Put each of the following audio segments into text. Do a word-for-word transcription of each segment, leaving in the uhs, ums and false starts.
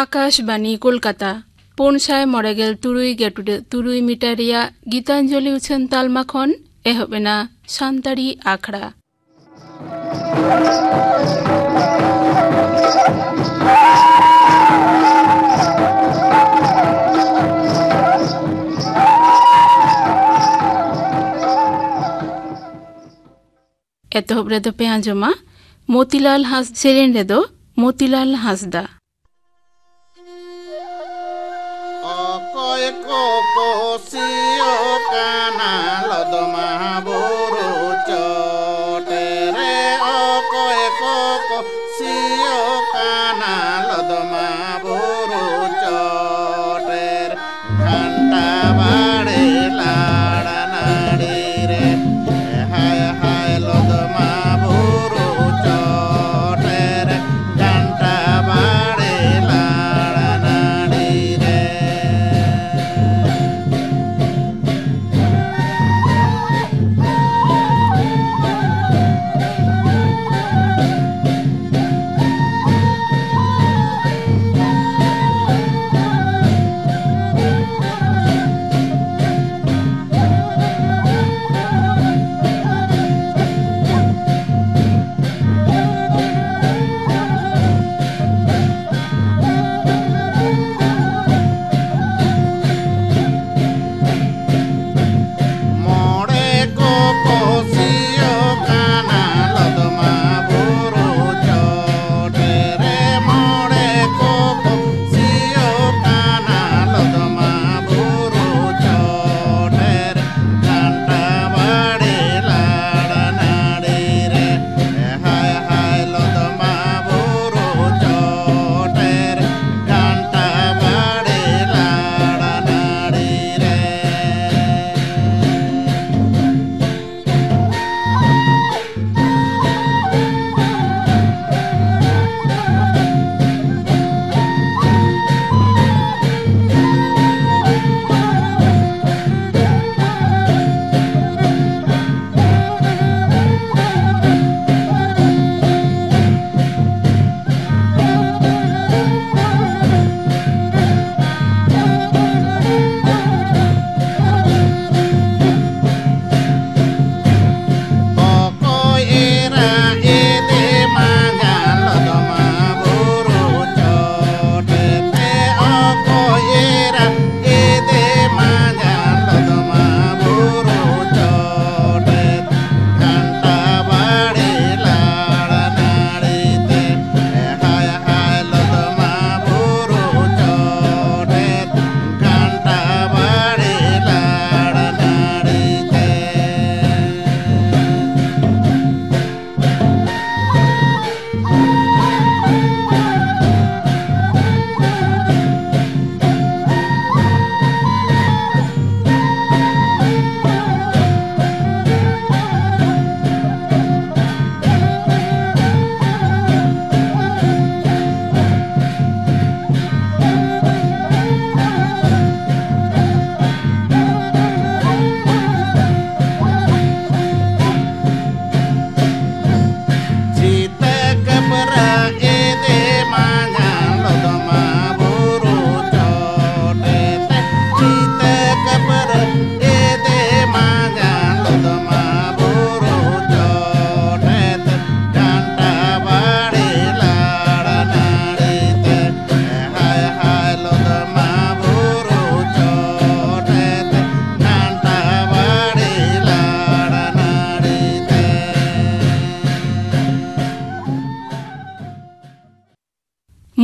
ᱟᱠᱟᱥᱵᱟᱱᱤ ᱠᱳᱞᱠᱟᱛᱟ, ᱯᱩᱱ ᱥᱟᱭ ᱢᱚᱬᱮ ᱜᱮᱞ ᱛᱩᱨᱩᱭ ᱜᱮᱴᱩᱰᱟᱹᱜ ᱛᱩᱨᱩᱭ ᱢᱤᱴᱟᱨ ᱨᱮᱭᱟᱜ ᱜᱤᱛᱟᱧᱡᱚᱞᱤ ᱩᱪᱷᱟᱹᱱ ᱛᱟᱞᱢᱟ ᱠᱷᱚᱱ ᱮᱦᱚᱵ ᱮᱱᱟ ᱥᱟᱱᱛᱟᱲᱤ ᱟᱠᱷᱲᱟ᱾ ᱮᱛᱚᱦᱚᱵ ᱨᱮᱫᱚ ᱯᱮ ᱟᱸᱡᱚᱢᱟ ᱢᱚᱛᱤᱞᱟᱞ ᱦᱟᱸᱥ-, ᱥᱮᱨᱮᱧ ᱨᱮᱫᱚ ᱢᱚᱛᱤᱞᱟᱞ ᱦᱟᱸᱥᱫᱟ᱾ ᱚᱠᱚᱭ ᱠᱚᱠᱚ ᱥᱤᱭᱳᱜ ᱠᱟᱱᱟ ᱞᱚᱫᱚᱢᱟ ᱵᱩᱨᱩ ᱪᱚᱴ ᱨᱮ? ᱚᱠᱚᱭ ᱠᱚᱠᱚ ᱥᱤᱭᱳᱜ ᱠᱟᱱᱟ ᱞᱚᱫᱚᱢᱟ ᱵᱩᱨᱩ ᱪᱚᱴ ᱨᱮ? ᱜᱷᱟᱱᱴᱟ ᱵᱟᱲᱮ ᱞᱟᱲ ᱱᱟᱹᱲᱤ ᱨᱮ, ᱦᱟᱭ ᱦᱟᱭ ᱞᱚᱫᱚᱢᱟ ᱵᱩᱨᱩ ᱪᱚᱴ ᱨᱮ, ᱜᱷᱟᱱᱴᱟ ᱵᱟᱲᱮ ᱞᱟᱲ ᱱᱟᱹᱲᱤ ᱨᱮ᱾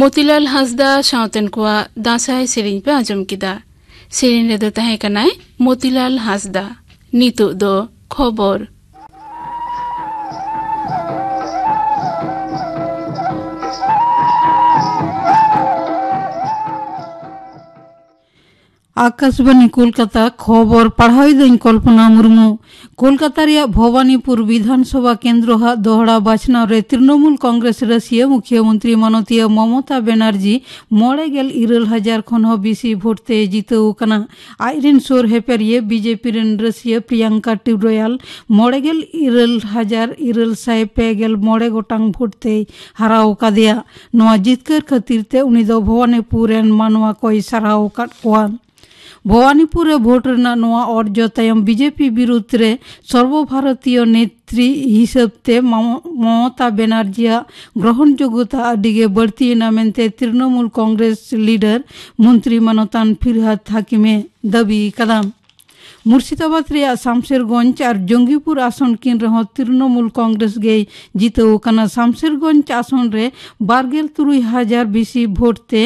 ᱢᱚᱛᱤᱞᱟᱞ ᱦᱟᱸᱥᱫᱟ ᱥᱟᱶᱛᱮᱱ ᱠᱚᱣᱟᱜ ᱫᱟᱸᱥᱟᱭ ᱥᱮᱨᱮᱧ ᱯᱮ ᱟᱸᱡᱚᱢ ᱠᱮᱫᱟ᱾ ᱥᱮᱨᱮᱧ ᱨᱮᱫᱚ ᱛᱟᱦᱮᱸ ᱠᱟᱱᱟᱭ ᱢᱚᱛᱤᱞᱟᱞ ᱦᱟᱸᱥᱫᱟ᱾ ᱱᱤᱛᱚᱜ ᱫᱚ ᱠᱷᱚᱵᱚᱨ᱾ ᱟᱠᱟᱥᱵᱟᱱᱤ ᱠᱳᱞᱠᱟᱛᱟ, ᱠᱷᱚᱵᱚᱨ ᱯᱟᱲᱦᱟᱣᱤᱫᱟᱹᱧ ᱠᱚᱞᱯᱚᱱᱟ ᱢᱩᱨᱢᱩ᱾ ᱠᱳᱞᱠᱟᱛᱟ ᱨᱮᱭᱟᱜ ᱵᱷᱚᱵᱟᱱᱤᱯᱩᱨ ᱵᱤᱫᱷᱟᱱ ᱥᱚᱵᱷᱟ ᱠᱮᱱᱫᱨᱚ ᱦᱟᱜ ᱫᱚᱦᱲᱟ ᱵᱟᱪᱷᱱᱟᱣ ᱨᱮ ᱛᱨᱤᱱᱚᱢᱩᱞ ᱠᱚᱝᱜᱨᱮᱥ ᱨᱟᱹᱥᱤᱭᱟᱹ ᱢᱩᱠᱷᱭᱟᱹ ᱢᱚᱱᱛᱨᱤ ᱢᱟᱱᱚᱛᱤᱭᱟᱹ ᱢᱚᱢᱚᱛᱟ ᱵᱮᱱᱟᱨᱡᱤ ᱢᱚᱬᱮ ᱜᱮᱞ ᱤᱨᱟᱹᱞ ᱦᱟᱡᱟᱨ ᱠᱷᱚᱱ ᱦᱚᱸ ᱵᱤᱥᱤ ᱵᱷᱳᱴ ᱛᱮᱭ ᱡᱤᱛᱟᱹᱣ ᱟᱠᱟᱱᱟ᱾ ᱟᱡ ᱨᱮᱱ ᱥᱩᱨ ᱦᱮᱯᱮᱨᱤᱭᱟᱹ ᱵᱤᱡᱮᱯᱤ ᱨᱮᱱ ᱨᱟᱹᱥᱤᱭᱟᱹ ᱯᱨᱤᱭᱟᱝᱠᱟ ᱴᱤᱵᱨᱚᱭᱟᱞ ᱢᱚᱬᱮ ᱜᱮᱞ ᱤᱨᱟᱹᱞ ᱦᱟᱡᱟᱨ ᱤᱨᱟᱹᱞ ᱥᱟᱭ ᱯᱮ ᱜᱮᱞ ᱢᱚᱬᱮ ᱜᱚᱴᱟᱝ ᱵᱷᱳᱴ ᱛᱮᱭ ᱦᱟᱨᱟᱣ ᱟᱠᱟᱫᱮᱭᱟ᱾ ᱱᱚᱣᱟ ᱡᱤᱛᱠᱟᱹᱨ ᱠᱷᱟᱹᱛᱤᱨ ᱛᱮ ᱩᱱᱤ ᱫᱚ ᱵᱷᱚᱵᱟᱱᱤᱯᱩᱨ ᱨᱮᱱ ᱢᱟᱱᱣᱟ ᱠᱚᱭ ᱥᱟᱨᱦᱟᱣ ᱟᱠᱟᱫ ᱠᱚᱣᱟ᱾ ᱵᱷᱚᱵᱟᱱᱤᱯᱩᱨ ᱨᱮ ᱵᱷᱳᱴ ᱨᱮᱱᱟᱜ ᱱᱚᱣᱟ ᱚᱨᱡᱚ ᱛᱟᱭᱚᱢ ᱵᱤᱡᱮᱯᱤ ᱵᱤᱨᱩᱫᱽ ᱨᱮ ᱥᱚᱨᱵᱚ ᱵᱷᱟᱨᱚᱛᱤᱭᱚ ᱱᱮᱛᱨᱤ ᱦᱤᱥᱟᱹᱵ ᱛᱮ ᱢᱟᱢᱚ-, ᱢᱚᱢᱚᱛᱟ ᱵᱮᱱᱟᱨᱡᱤᱭᱟᱜ ᱜᱨᱚᱦᱚᱱ ᱡᱳᱜᱽᱜᱚᱛᱟ ᱟᱹᱰᱤ ᱜᱮ ᱵᱟᱹᱲᱛᱤᱭᱮᱱᱟ ᱢᱮᱱᱛᱮ ᱛᱨᱤᱱᱚᱢᱩᱞ ᱠᱚᱝᱜᱨᱮᱥ ᱞᱤᱰᱟᱨ ᱢᱚᱱᱛᱨᱤ ᱢᱟᱱᱚᱛᱟᱱ ᱯᱷᱤᱨᱦᱟᱫ ᱦᱟᱠᱤᱢᱮ ᱫᱟᱹᱵᱤ ᱟᱠᱟᱫᱟ᱾ ᱢᱩᱨᱥᱤᱫᱟᱵᱟᱫᱽ ᱨᱮᱭᱟᱜ ᱥᱟᱢᱥᱮᱨᱜᱚᱸᱡᱽ ᱟᱨ ᱡᱚᱝᱜᱤᱯᱩᱨ ᱟᱥᱚᱱ ᱠᱤᱱ ᱨᱮᱦᱚᱸ ᱛᱨᱤᱱᱚᱢᱩᱞ ᱠᱚᱝᱜᱨᱮᱥ ᱜᱮᱭ ᱡᱤᱛᱟᱹᱣ ᱟᱠᱟᱱᱟ᱾ ᱥᱟᱢᱥᱮᱨᱜᱚᱸᱡᱽ ᱟᱥᱚᱱ ᱨᱮ ᱵᱟᱨ ᱜᱮᱞ ᱛᱩᱨᱩᱭ ᱦᱟᱡᱟᱨ ᱵᱤᱥᱤ ᱵᱷᱳᱴ ᱛᱮ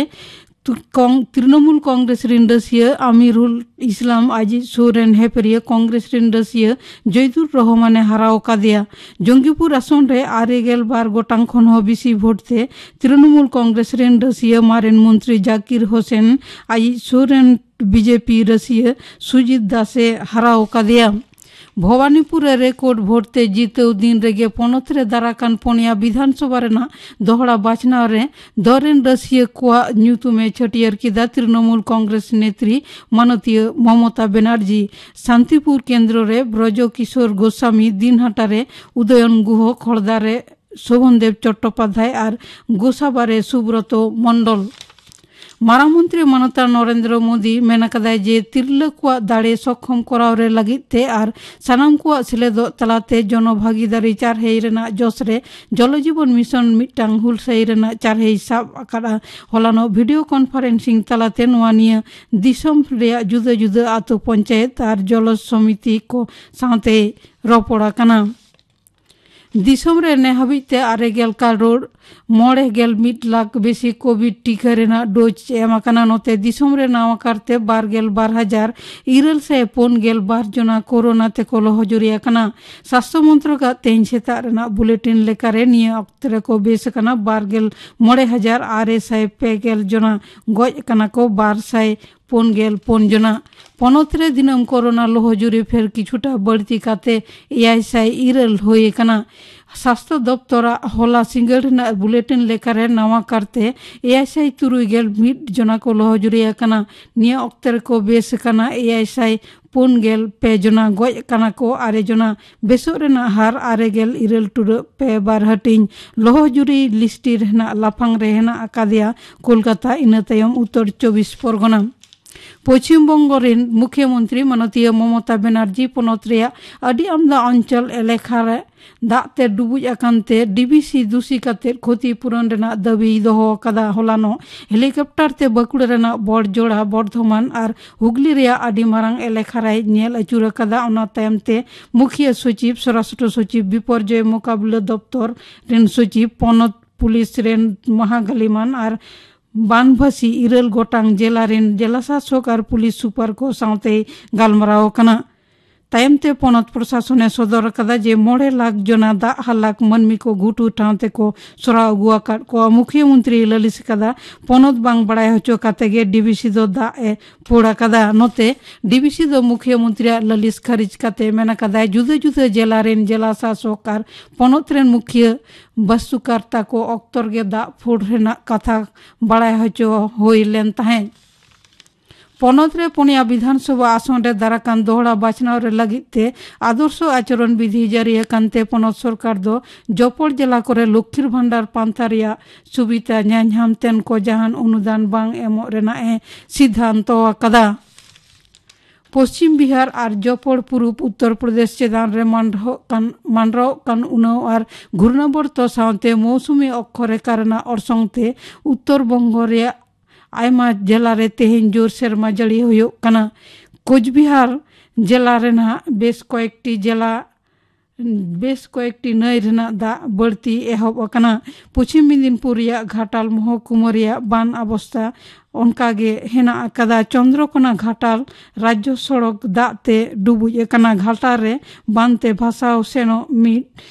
ᱛᱩ-, ᱠᱚᱝ-, ᱛᱨᱤᱱᱚᱢᱩᱞ ᱠᱚᱝᱜᱨᱮᱥ ᱨᱤᱱ ᱨᱟᱹᱥᱤᱭᱟᱹ ᱟᱢᱤᱨᱩᱞ ᱤᱥᱞᱟᱢ ᱟᱡᱤᱡ ᱥᱩᱨ ᱨᱮᱱ ᱦᱮᱯᱮᱨᱤᱭᱟᱹ ᱠᱚᱝᱜᱨᱮᱥ ᱨᱤᱱ ᱨᱟᱹᱥᱤᱭᱟᱹ ᱡᱚᱭᱫᱩᱨ ᱨᱚᱦᱢᱟᱱᱮ ᱦᱟᱨᱟᱣ ᱟᱠᱟᱫᱮᱭᱟ᱾ ᱡᱚᱝᱜᱤᱯᱩᱨ ᱟᱥᱚᱱ ᱨᱮ ᱟᱨᱮ ᱜᱮᱞ ᱵᱟᱨ ᱜᱚᱴᱟᱝ ᱠᱷᱚᱱ ᱦᱚᱸ ᱵᱤᱥᱤ ᱵᱷᱳᱴ ᱛᱮ ᱛᱨᱤᱱᱚᱢᱩᱞ ᱠᱚᱝᱜᱨᱮᱥ ᱨᱤᱱ ᱨᱟᱹᱥᱤᱭᱟᱹ ᱢᱟᱨᱮᱱ ᱢᱚᱱᱛᱨᱤ ᱡᱟᱠᱤᱨ ᱦᱳᱥᱮᱱ ᱟᱡᱤᱡ ᱥᱩᱨ ᱨᱮᱱ ᱵᱤᱡᱮᱯᱤ ᱨᱟᱹᱥᱤᱭᱟᱹ ᱥᱩᱡᱤᱛ ᱫᱟᱥᱮ ᱦᱟᱨᱟᱣ ᱟᱠᱟᱫᱮᱭᱟ᱾ ᱵᱷᱚᱵᱟᱱᱤᱯᱩᱨ ᱨᱮ ᱨᱮᱠᱚᱨᱰ ᱵᱷᱳᱴ ᱛᱮ ᱡᱤᱛᱟᱹᱣ ᱫᱤᱱ ᱨᱮᱜᱮ ᱯᱚᱱᱚᱛ ᱨᱮ ᱫᱟᱨᱟᱠᱟᱱ ᱯᱚᱱᱭᱟ ᱵᱤᱫᱷᱟᱱ ᱥᱚᱵᱷᱟ ᱨᱮᱱᱟᱜ ᱫᱚᱦᱲᱟ ᱵᱟᱪᱷᱱᱟᱣ ᱨᱮ ᱫᱚᱞ ᱨᱮᱱ ᱨᱟᱹᱥᱤᱭᱟᱹ ᱠᱚᱣᱟᱜ ᱧᱩᱛᱩᱢᱮ ᱪᱷᱟᱹᱴᱭᱟᱹᱨ ᱠᱮᱫᱟ ᱛᱨᱤᱱᱚᱢᱩᱞ ᱠᱚᱝᱜᱨᱮᱥ ᱱᱮᱛᱨᱤ ᱢᱟᱱᱚᱛᱤᱭᱟᱹ ᱢᱚᱢᱚᱛᱟ ᱵᱮᱱᱟᱨᱡᱤ᱾ ᱥᱟᱱᱛᱤᱯᱩᱨ ᱠᱮᱱᱫᱨᱚ ᱨᱮ ᱵᱨᱚᱡᱚ ᱠᱤᱥᱳᱨ ᱜᱳᱥᱟᱢᱤ, ᱫᱤᱱᱦᱟᱴᱟ ᱨᱮ ᱩᱫᱚᱭᱚᱱ ᱜᱩᱦᱚ, ᱠᱷᱚᱲᱫᱟ ᱨᱮ ᱥᱳᱵᱷᱚᱱᱫᱮᱵ ᱪᱚᱴᱴᱳᱯᱟᱫᱽᱫᱷᱟᱭ ᱟᱨ ᱜᱳᱥᱟᱵᱟ ᱨᱮ ᱥᱩᱵᱨᱚᱛᱚ ᱢᱚᱱᱰᱚᱞ᱾ ᱢᱟᱨᱟᱝ ᱢᱚᱱᱛᱨᱤ ᱢᱟᱱᱚᱛᱟᱱ ᱱᱚᱨᱮᱱᱫᱨᱚ ᱢᱳᱫᱤ ᱢᱮᱱ ᱟᱠᱟᱫᱟᱭ ᱡᱮ ᱛᱤᱨᱞᱟᱹ ᱠᱚᱣᱟᱜ ᱫᱟᱲᱮ ᱥᱚᱠᱷᱚᱢ ᱠᱚᱨᱟᱣ ᱨᱮ ᱞᱟᱹᱜᱤᱫ ᱛᱮ ᱟᱨ ᱥᱟᱱᱟᱢ ᱠᱚᱣᱟᱜ ᱥᱮᱞᱮᱫᱚᱜ ᱛᱟᱞᱟᱛᱮ ᱡᱚᱱᱚ ᱵᱷᱟᱜᱤᱫᱟᱨᱤ ᱪᱟᱨᱦᱟᱭ ᱨᱮᱱᱟᱜ ᱡᱚᱥ ᱨᱮ ᱡᱚᱞᱚ ᱡᱤᱵᱚᱱ ᱢᱤᱥᱚᱱ ᱢᱤᱫᱴᱟᱝ ᱦᱩᱞᱥᱟᱹᱭ ᱨᱮᱱᱟᱜ ᱪᱟᱨᱦᱟᱭ ᱥᱟᱵ ᱟᱠᱟᱫᱼᱟ᱾ ᱦᱚᱞᱟᱱᱚᱜ ᱵᱷᱤᱰᱤᱭᱳ ᱠᱚᱱᱯᱷᱟᱨᱮᱱᱥᱤᱝ ᱛᱟᱞᱟᱛᱮ ᱱᱚᱣᱟ ᱱᱤᱭᱟᱹ ᱫᱤᱥᱚᱢ ᱨᱮᱭᱟᱜ ᱡᱩᱫᱟᱹ ᱡᱩᱫᱟᱹ ᱟᱛᱳ ᱯᱚᱧᱪᱟᱭᱮᱛ ᱟᱨ ᱡᱚᱞᱚ ᱥᱚᱢᱤᱛᱤ ᱠᱚ ᱥᱟᱶᱛᱮ ᱨᱚᱯᱚᱲ ᱟᱠᱟᱱᱟ᱾ ᱫᱤᱥᱚᱢ ᱨᱮ ᱱᱮ ᱦᱟᱹᱵᱤᱡ ᱛᱮ ᱟᱨᱮ ᱜᱮᱞ ᱠᱟᱨᱳᱲ ᱢᱚᱬᱮ ᱜᱮᱞ ᱢᱤᱫ ᱞᱟᱠᱷ ᱵᱮᱥᱤ ᱠᱳᱵᱷᱤᱰ ᱴᱤᱠᱟᱹ ᱨᱮᱱᱟᱜ ᱰᱳᱡᱽ ᱮᱢ ᱟᱠᱟᱱᱟ᱾ ᱱᱚᱛᱮ ᱫᱤᱥᱚᱢ ᱨᱮ ᱱᱟᱣᱟ ᱠᱟᱨᱛᱮ ᱵᱟᱨ ᱜᱮᱞ ᱵᱟᱨ ᱦᱟᱡᱟᱨ ᱤᱨᱟᱹᱞ ᱥᱟᱭ ᱯᱩᱱ ᱜᱮᱞ ᱵᱟᱨ ᱡᱚᱱᱟ ᱠᱳᱨᱳᱱᱟ ᱛᱮᱠᱚ ᱞᱚᱦᱚᱡᱩᱨᱤ ᱟᱠᱟᱱᱟ᱾ ᱥᱟᱥᱛᱷᱚ ᱢᱚᱱᱛᱨᱚᱠᱟᱜ ᱛᱮᱦᱮᱧ ᱥᱮᱛᱟᱜ ᱨᱮᱱᱟᱜ ᱵᱩᱞᱮᱴᱤᱱ ᱞᱮᱠᱟᱨᱮ ᱱᱤᱭᱟᱹ ᱚᱠᱛᱮ ᱨᱮᱠᱚ ᱵᱮᱥ ᱟᱠᱟᱱᱟ ᱵᱟᱨ ᱜᱮᱞ ᱢᱚᱬᱮ ᱦᱟᱡᱟᱨ ᱟᱨᱮ ᱥᱟᱭ ᱯᱮ ᱜᱮᱞ ᱡᱚᱱᱟ, ᱜᱚᱡ ᱟᱠᱟᱱᱟ ᱠᱚ ᱵᱟᱨ ᱥᱟᱭ ᱯᱩᱱ ᱜᱮᱞ ᱯᱩᱱ ᱡᱚᱱᱟ᱾ ᱯᱚᱱᱚᱛ ᱨᱮ ᱫᱤᱱᱟᱹᱢ ᱠᱳᱨᱳᱱᱟ ᱞᱚᱦᱚᱡᱩᱨᱤ ᱯᱷᱮᱨ ᱠᱤᱪᱷᱩᱴᱟ ᱵᱟᱹᱲᱛᱤ ᱠᱟᱛᱮ ᱮᱭᱟᱭ ᱥᱟᱭ ᱤᱨᱟᱹᱞ ᱦᱩᱭ ᱟᱠᱟᱱᱟ᱾ ᱥᱟᱥᱛᱷᱚ ᱫᱚᱯᱛᱚᱨᱟᱜ ᱦᱚᱞᱟ ᱥᱤᱸᱜᱟᱹᱲ ᱨᱮᱱᱟᱜ ᱵᱩᱞᱮᱴᱤᱱ ᱞᱮᱠᱟᱨᱮ ᱱᱟᱣᱟ ᱠᱟᱨᱛᱮ ᱮᱭᱟᱭ ᱥᱟᱭ ᱛᱩᱨᱩᱭ ᱜᱮᱞ ᱢᱤᱫ ᱡᱚᱱᱟ ᱠᱚ ᱞᱚᱦᱚᱡᱩᱨᱤ ᱟᱠᱟᱱᱟ᱾ ᱱᱤᱭᱟᱹ ᱚᱠᱛᱮ ᱨᱮᱠᱚ ᱵᱮᱥ ᱟᱠᱟᱱᱟ ᱮᱭᱟᱭ ᱥᱟᱭ ᱯᱩᱱ ᱜᱮᱞ ᱯᱮ ᱡᱚᱱᱟ, ᱜᱚᱡ ᱟᱠᱟᱱᱟ ᱠᱚ ᱟᱨᱮ ᱡᱚᱱᱟ᱾ ᱵᱮᱥᱚᱜ ᱨᱮᱱᱟᱜ ᱦᱟᱨ ᱟᱨᱮ ᱜᱮᱞ ᱤᱨᱟᱹᱞ ᱴᱩᱰᱟᱹᱜ ᱯᱮ ᱵᱟᱨ ᱦᱟᱹᱴᱤᱧ᱾ ᱞᱚᱦᱚᱡᱩᱨᱤ ᱞᱤᱥᱴ ᱨᱮᱱᱟᱜ ᱞᱟᱯᱷᱟᱝ ᱨᱮ ᱦᱮᱱᱟᱜ ᱟᱠᱟᱫᱮᱭᱟ ᱠᱳᱞᱠᱟᱛᱟ, ᱤᱱᱟᱹ ᱛᱟᱭᱚᱢ ᱩᱛᱛᱚᱨ ᱪᱚᱵᱵᱤᱥ ᱯᱚᱨᱜᱚᱱᱟ᱾ ᱯᱚᱪᱷᱤᱢ ᱵᱚᱝᱜᱚ ᱨᱮᱱ ᱢᱩᱠᱷᱭᱟᱹ ᱢᱚᱱᱛᱨᱤ ᱢᱟᱱᱚᱛᱤᱭᱟᱹ ᱢᱚᱢᱚᱛᱟ ᱵᱮᱱᱟᱨᱡᱤ ᱯᱚᱱᱚᱛ ᱨᱮᱭᱟᱜ ᱟᱹᱰᱤ ᱟᱢᱫᱟ ᱚᱧᱪᱚᱞ ᱮᱞᱟᱠᱟ ᱨᱮ ᱫᱟᱜ ᱛᱮ ᱰᱩᱵᱩᱡ ᱟᱠᱟᱱ ᱛᱮ ᱰᱤᱵᱤᱥᱤ ᱫᱩᱥᱤ ᱠᱟᱛᱮ ᱠᱷᱚᱛᱤ ᱯᱩᱨᱚᱱ ᱨᱮᱱᱟᱜ ᱫᱟᱹᱵᱤᱭ ᱫᱚᱦᱚ ᱟᱠᱟᱫᱟ᱾ ᱦᱚᱞᱟᱱᱚᱜ ᱦᱮᱞᱤᱠᱚᱯᱴᱟᱨ ᱛᱮ ᱵᱟᱸᱠᱩᱲᱟ ᱨᱮᱱᱟᱜ ᱵᱚᱲᱡᱳᱲᱟ, ᱵᱚᱨᱫᱷᱚᱢᱟᱱ ᱟᱨ ᱦᱩᱜᱽᱞᱤ ᱨᱮᱭᱟᱜ ᱟᱹᱰᱤ ᱢᱟᱨᱟᱝ ᱮᱞᱟᱠᱟ ᱨᱮᱭ ᱧᱮᱞ ᱟᱹᱪᱩᱨ ᱟᱠᱟᱫᱟ᱾ ᱚᱱᱟ ᱛᱟᱭᱚᱢ ᱛᱮ ᱢᱩᱠᱷᱭᱟᱹ ᱥᱚᱪᱤᱵᱽ, ᱥᱚᱨᱟᱥᱴᱨᱚ ᱥᱚᱪᱤᱵᱽ, ᱵᱤᱯᱚᱨᱡᱚᱭ ᱢᱳᱠᱟᱵᱤᱞᱟᱹ ᱫᱚᱯᱛᱚᱨ ᱨᱮᱱ ᱥᱚᱪᱤᱵᱽ, ᱯᱚᱱᱚᱛ ᱯᱩᱞᱤᱥ ᱨᱮᱱ ᱢᱟᱦᱟᱜᱟᱞᱤᱢᱟᱱ ᱟᱨ ᱵᱟᱱᱵᱷᱟᱥᱤ ᱤᱨᱟᱹᱞ ᱜᱚᱴᱟᱝ ᱡᱮᱞᱟ ᱨᱮᱱ ᱡᱮᱞᱟ ᱥᱟᱥᱚᱠ ᱟᱨ ᱯᱩᱞᱤᱥ ᱥᱩᱯᱟᱨ ᱠᱚ ᱥᱟᱶᱛᱮᱭ ᱜᱟᱞᱢᱟᱨᱟᱣ ᱟᱠᱟᱱᱟ᱾ ᱛᱟᱭᱚᱢ ᱛᱮ ᱯᱚᱱᱚᱛ ᱯᱨᱚᱥᱟᱥᱚᱱᱮ ᱥᱚᱫᱚᱨ ᱟᱠᱟᱫᱟ ᱡᱮ ᱢᱚᱬᱮ ᱞᱟᱠᱷ ᱡᱚᱱᱟ ᱫᱟᱜ ᱦᱟᱞᱟᱠ ᱢᱟᱹᱱᱢᱤ ᱠᱚ ᱜᱷᱩᱴᱩ ᱴᱷᱟᱶ ᱛᱮᱠᱚ ᱥᱚᱨᱟᱣ ᱟᱹᱜᱩ ᱟᱠᱟᱫ ᱠᱚᱣᱟ᱾ ᱢᱩᱠᱷᱭᱟᱹ ᱢᱚᱱᱛᱨᱤᱭ ᱞᱟᱹᱞᱤᱥ ᱟᱠᱟᱫᱟ, ᱯᱚᱱᱚᱛ ᱵᱟᱝ ᱵᱟᱲᱟᱭ ᱦᱚᱪᱚ ᱠᱟᱛᱮ ᱜᱮ ᱰᱤᱵᱤᱥᱤ ᱫᱚ ᱫᱟᱜ ᱮ ᱯᱷᱳᱲ ᱟᱠᱟᱫᱟ᱾ ᱱᱚᱛᱮ ᱰᱤᱵᱤᱥᱤ ᱫᱚ ᱢᱩᱠᱷᱭᱟᱹ ᱢᱚᱱᱛᱨᱤᱭᱟᱜ ᱞᱟᱹᱞᱤᱥ ᱠᱷᱟᱨᱤᱡ ᱠᱟᱛᱮ ᱢᱮᱱ ᱟᱠᱟᱫᱟᱭ, ᱡᱩᱫᱟᱹ ᱡᱩᱫᱟᱹ ᱡᱮᱞᱟ ᱨᱮᱱ ᱡᱮᱞᱟ ᱥᱟᱥᱚᱠ ᱟᱨ ᱯᱚᱱᱚᱛ ᱨᱮᱱ ᱢᱩᱠᱷᱭᱟᱹ ᱵᱟᱥᱛᱩᱠᱟᱨᱛᱟ ᱠᱚ ᱚᱠᱛᱚ ᱨᱮᱜᱮ ᱫᱟᱜ ᱯᱷᱳᱲ ᱨᱮᱱᱟᱜ ᱠᱟᱛᱷᱟ ᱵᱟᱲᱟᱭ ᱦᱚᱪᱚ ᱦᱩᱭ ᱞᱮᱱ ᱛᱟᱦᱮᱸᱫ᱾ ᱯᱚᱱᱚᱛ ᱨᱮ ᱯᱩᱱᱭᱟ ᱵᱤᱫᱷᱟᱱ ᱥᱚᱵᱷᱟ ᱟᱥᱚᱱ ᱨᱮ ᱫᱟᱨᱟᱠᱟᱱ ᱫᱚᱦᱲᱟ ᱵᱟᱪᱷᱱᱟᱣ ᱨᱮ ᱞᱟᱹᱜᱤᱫ ᱛᱮ ᱟᱫᱚᱨᱥᱚ ᱟᱪᱚᱨᱚᱱ ᱵᱤᱫᱷᱤ ᱡᱟᱹᱨᱤ ᱟᱠᱟᱱ ᱛᱮ ᱯᱚᱱᱚᱛ ᱥᱚᱨᱠᱟᱨ ᱫᱚ ᱡᱚᱯᱚᱲ ᱡᱮᱞᱟ ᱠᱚᱨᱮ ᱞᱚᱠᱠᱷᱤᱨ ᱵᱷᱟᱱᱰᱟᱨ ᱯᱟᱱᱛᱷᱟ ᱨᱮᱭᱟᱜ ᱥᱩᱵᱤᱫᱷᱟ ᱧᱟᱧᱟᱢ ᱛᱮᱱ ᱠᱚ ᱡᱟᱦᱟᱱ ᱚᱱᱩᱫᱟᱱ ᱵᱟᱝ ᱮᱢᱚᱜ ᱨᱮᱱᱟᱜ ᱮ ᱥᱤᱫᱷᱟᱱᱛᱚ ᱟᱠᱟᱫᱟ᱾ ᱯᱚᱥᱪᱤᱢ ᱵᱤᱦᱟᱨ ᱟᱨ ᱡᱚᱯᱚᱲ ᱯᱩᱨᱩᱵ ᱩᱛᱛᱚᱨ ᱯᱨᱚᱫᱮᱥ ᱪᱮᱛᱟᱱ ᱨᱮ ᱢᱟᱱᱰᱨᱚᱜ ᱠᱟᱱ, ᱢᱟᱱᱰᱨᱚᱜ ᱠᱟᱱ ᱩᱱᱟᱹᱣ ᱟᱨ ᱜᱷᱩᱨᱱᱟᱵᱚᱨᱛᱚ ᱥᱟᱶᱛᱮ ᱢᱳᱣᱥᱩᱢᱤ ᱚᱠᱠᱷᱚ ᱨᱮᱠᱷᱟ ᱨᱮᱱᱟᱜ ᱚᱨᱥᱚᱝ ᱛᱮ ᱩᱛᱛᱚᱨ ᱵᱚᱝᱜᱚ ᱨᱮᱭᱟᱜ ᱟᱭᱢᱟ ᱡᱮᱞᱟ ᱨᱮ ᱛᱮᱦᱮᱧ ᱡᱳᱨ ᱥᱮᱨᱢᱟ ᱡᱟᱹᱲᱤ ᱦᱩᱭᱩᱜ ᱠᱟᱱᱟ᱾ ᱠᱳᱪᱵᱤᱦᱟᱨ ᱡᱮᱞᱟ ᱨᱮᱱᱟᱜ ᱵᱮᱥ ᱠᱚᱭᱮᱠᱴᱤ ᱡᱮᱞᱟ ᱵᱮᱥ ᱠᱚᱭᱮᱠᱴᱤ ᱱᱟᱹᱭ ᱨᱮᱱᱟᱜ ᱫᱟᱜ ᱵᱟᱹᱲᱛᱤ ᱮᱦᱚᱵ ᱟᱠᱟᱱᱟ᱾ ᱯᱚᱪᱷᱤᱢ ᱢᱮᱫᱤᱱᱯᱩᱨ ᱨᱮᱭᱟᱜ ᱜᱷᱟᱴᱟᱞ ᱢᱚᱦᱚᱠᱩᱢᱟ ᱨᱮᱭᱟᱜ ᱵᱟᱱ ᱚᱵᱚᱥᱛᱟ ᱚᱱᱠᱟ ᱜᱮ ᱦᱮᱱᱟᱜ ᱟᱠᱟᱫᱟ᱾ ᱪᱚᱱᱫᱨᱚᱠᱳᱱᱟ ᱜᱷᱟᱴᱟᱞ ᱨᱟᱡᱽᱡᱚ ᱥᱚᱲᱚᱠ ᱫᱟᱜ ᱛᱮ ᱰᱩᱵᱩᱡ ᱟᱠᱟᱱᱟ᱾ ᱜᱷᱟᱴᱟᱞ ᱨᱮ ᱵᱟᱱ ᱛᱮ ᱵᱷᱟᱥᱟᱣ ᱥᱮᱱᱚᱜ ᱢᱤᱫ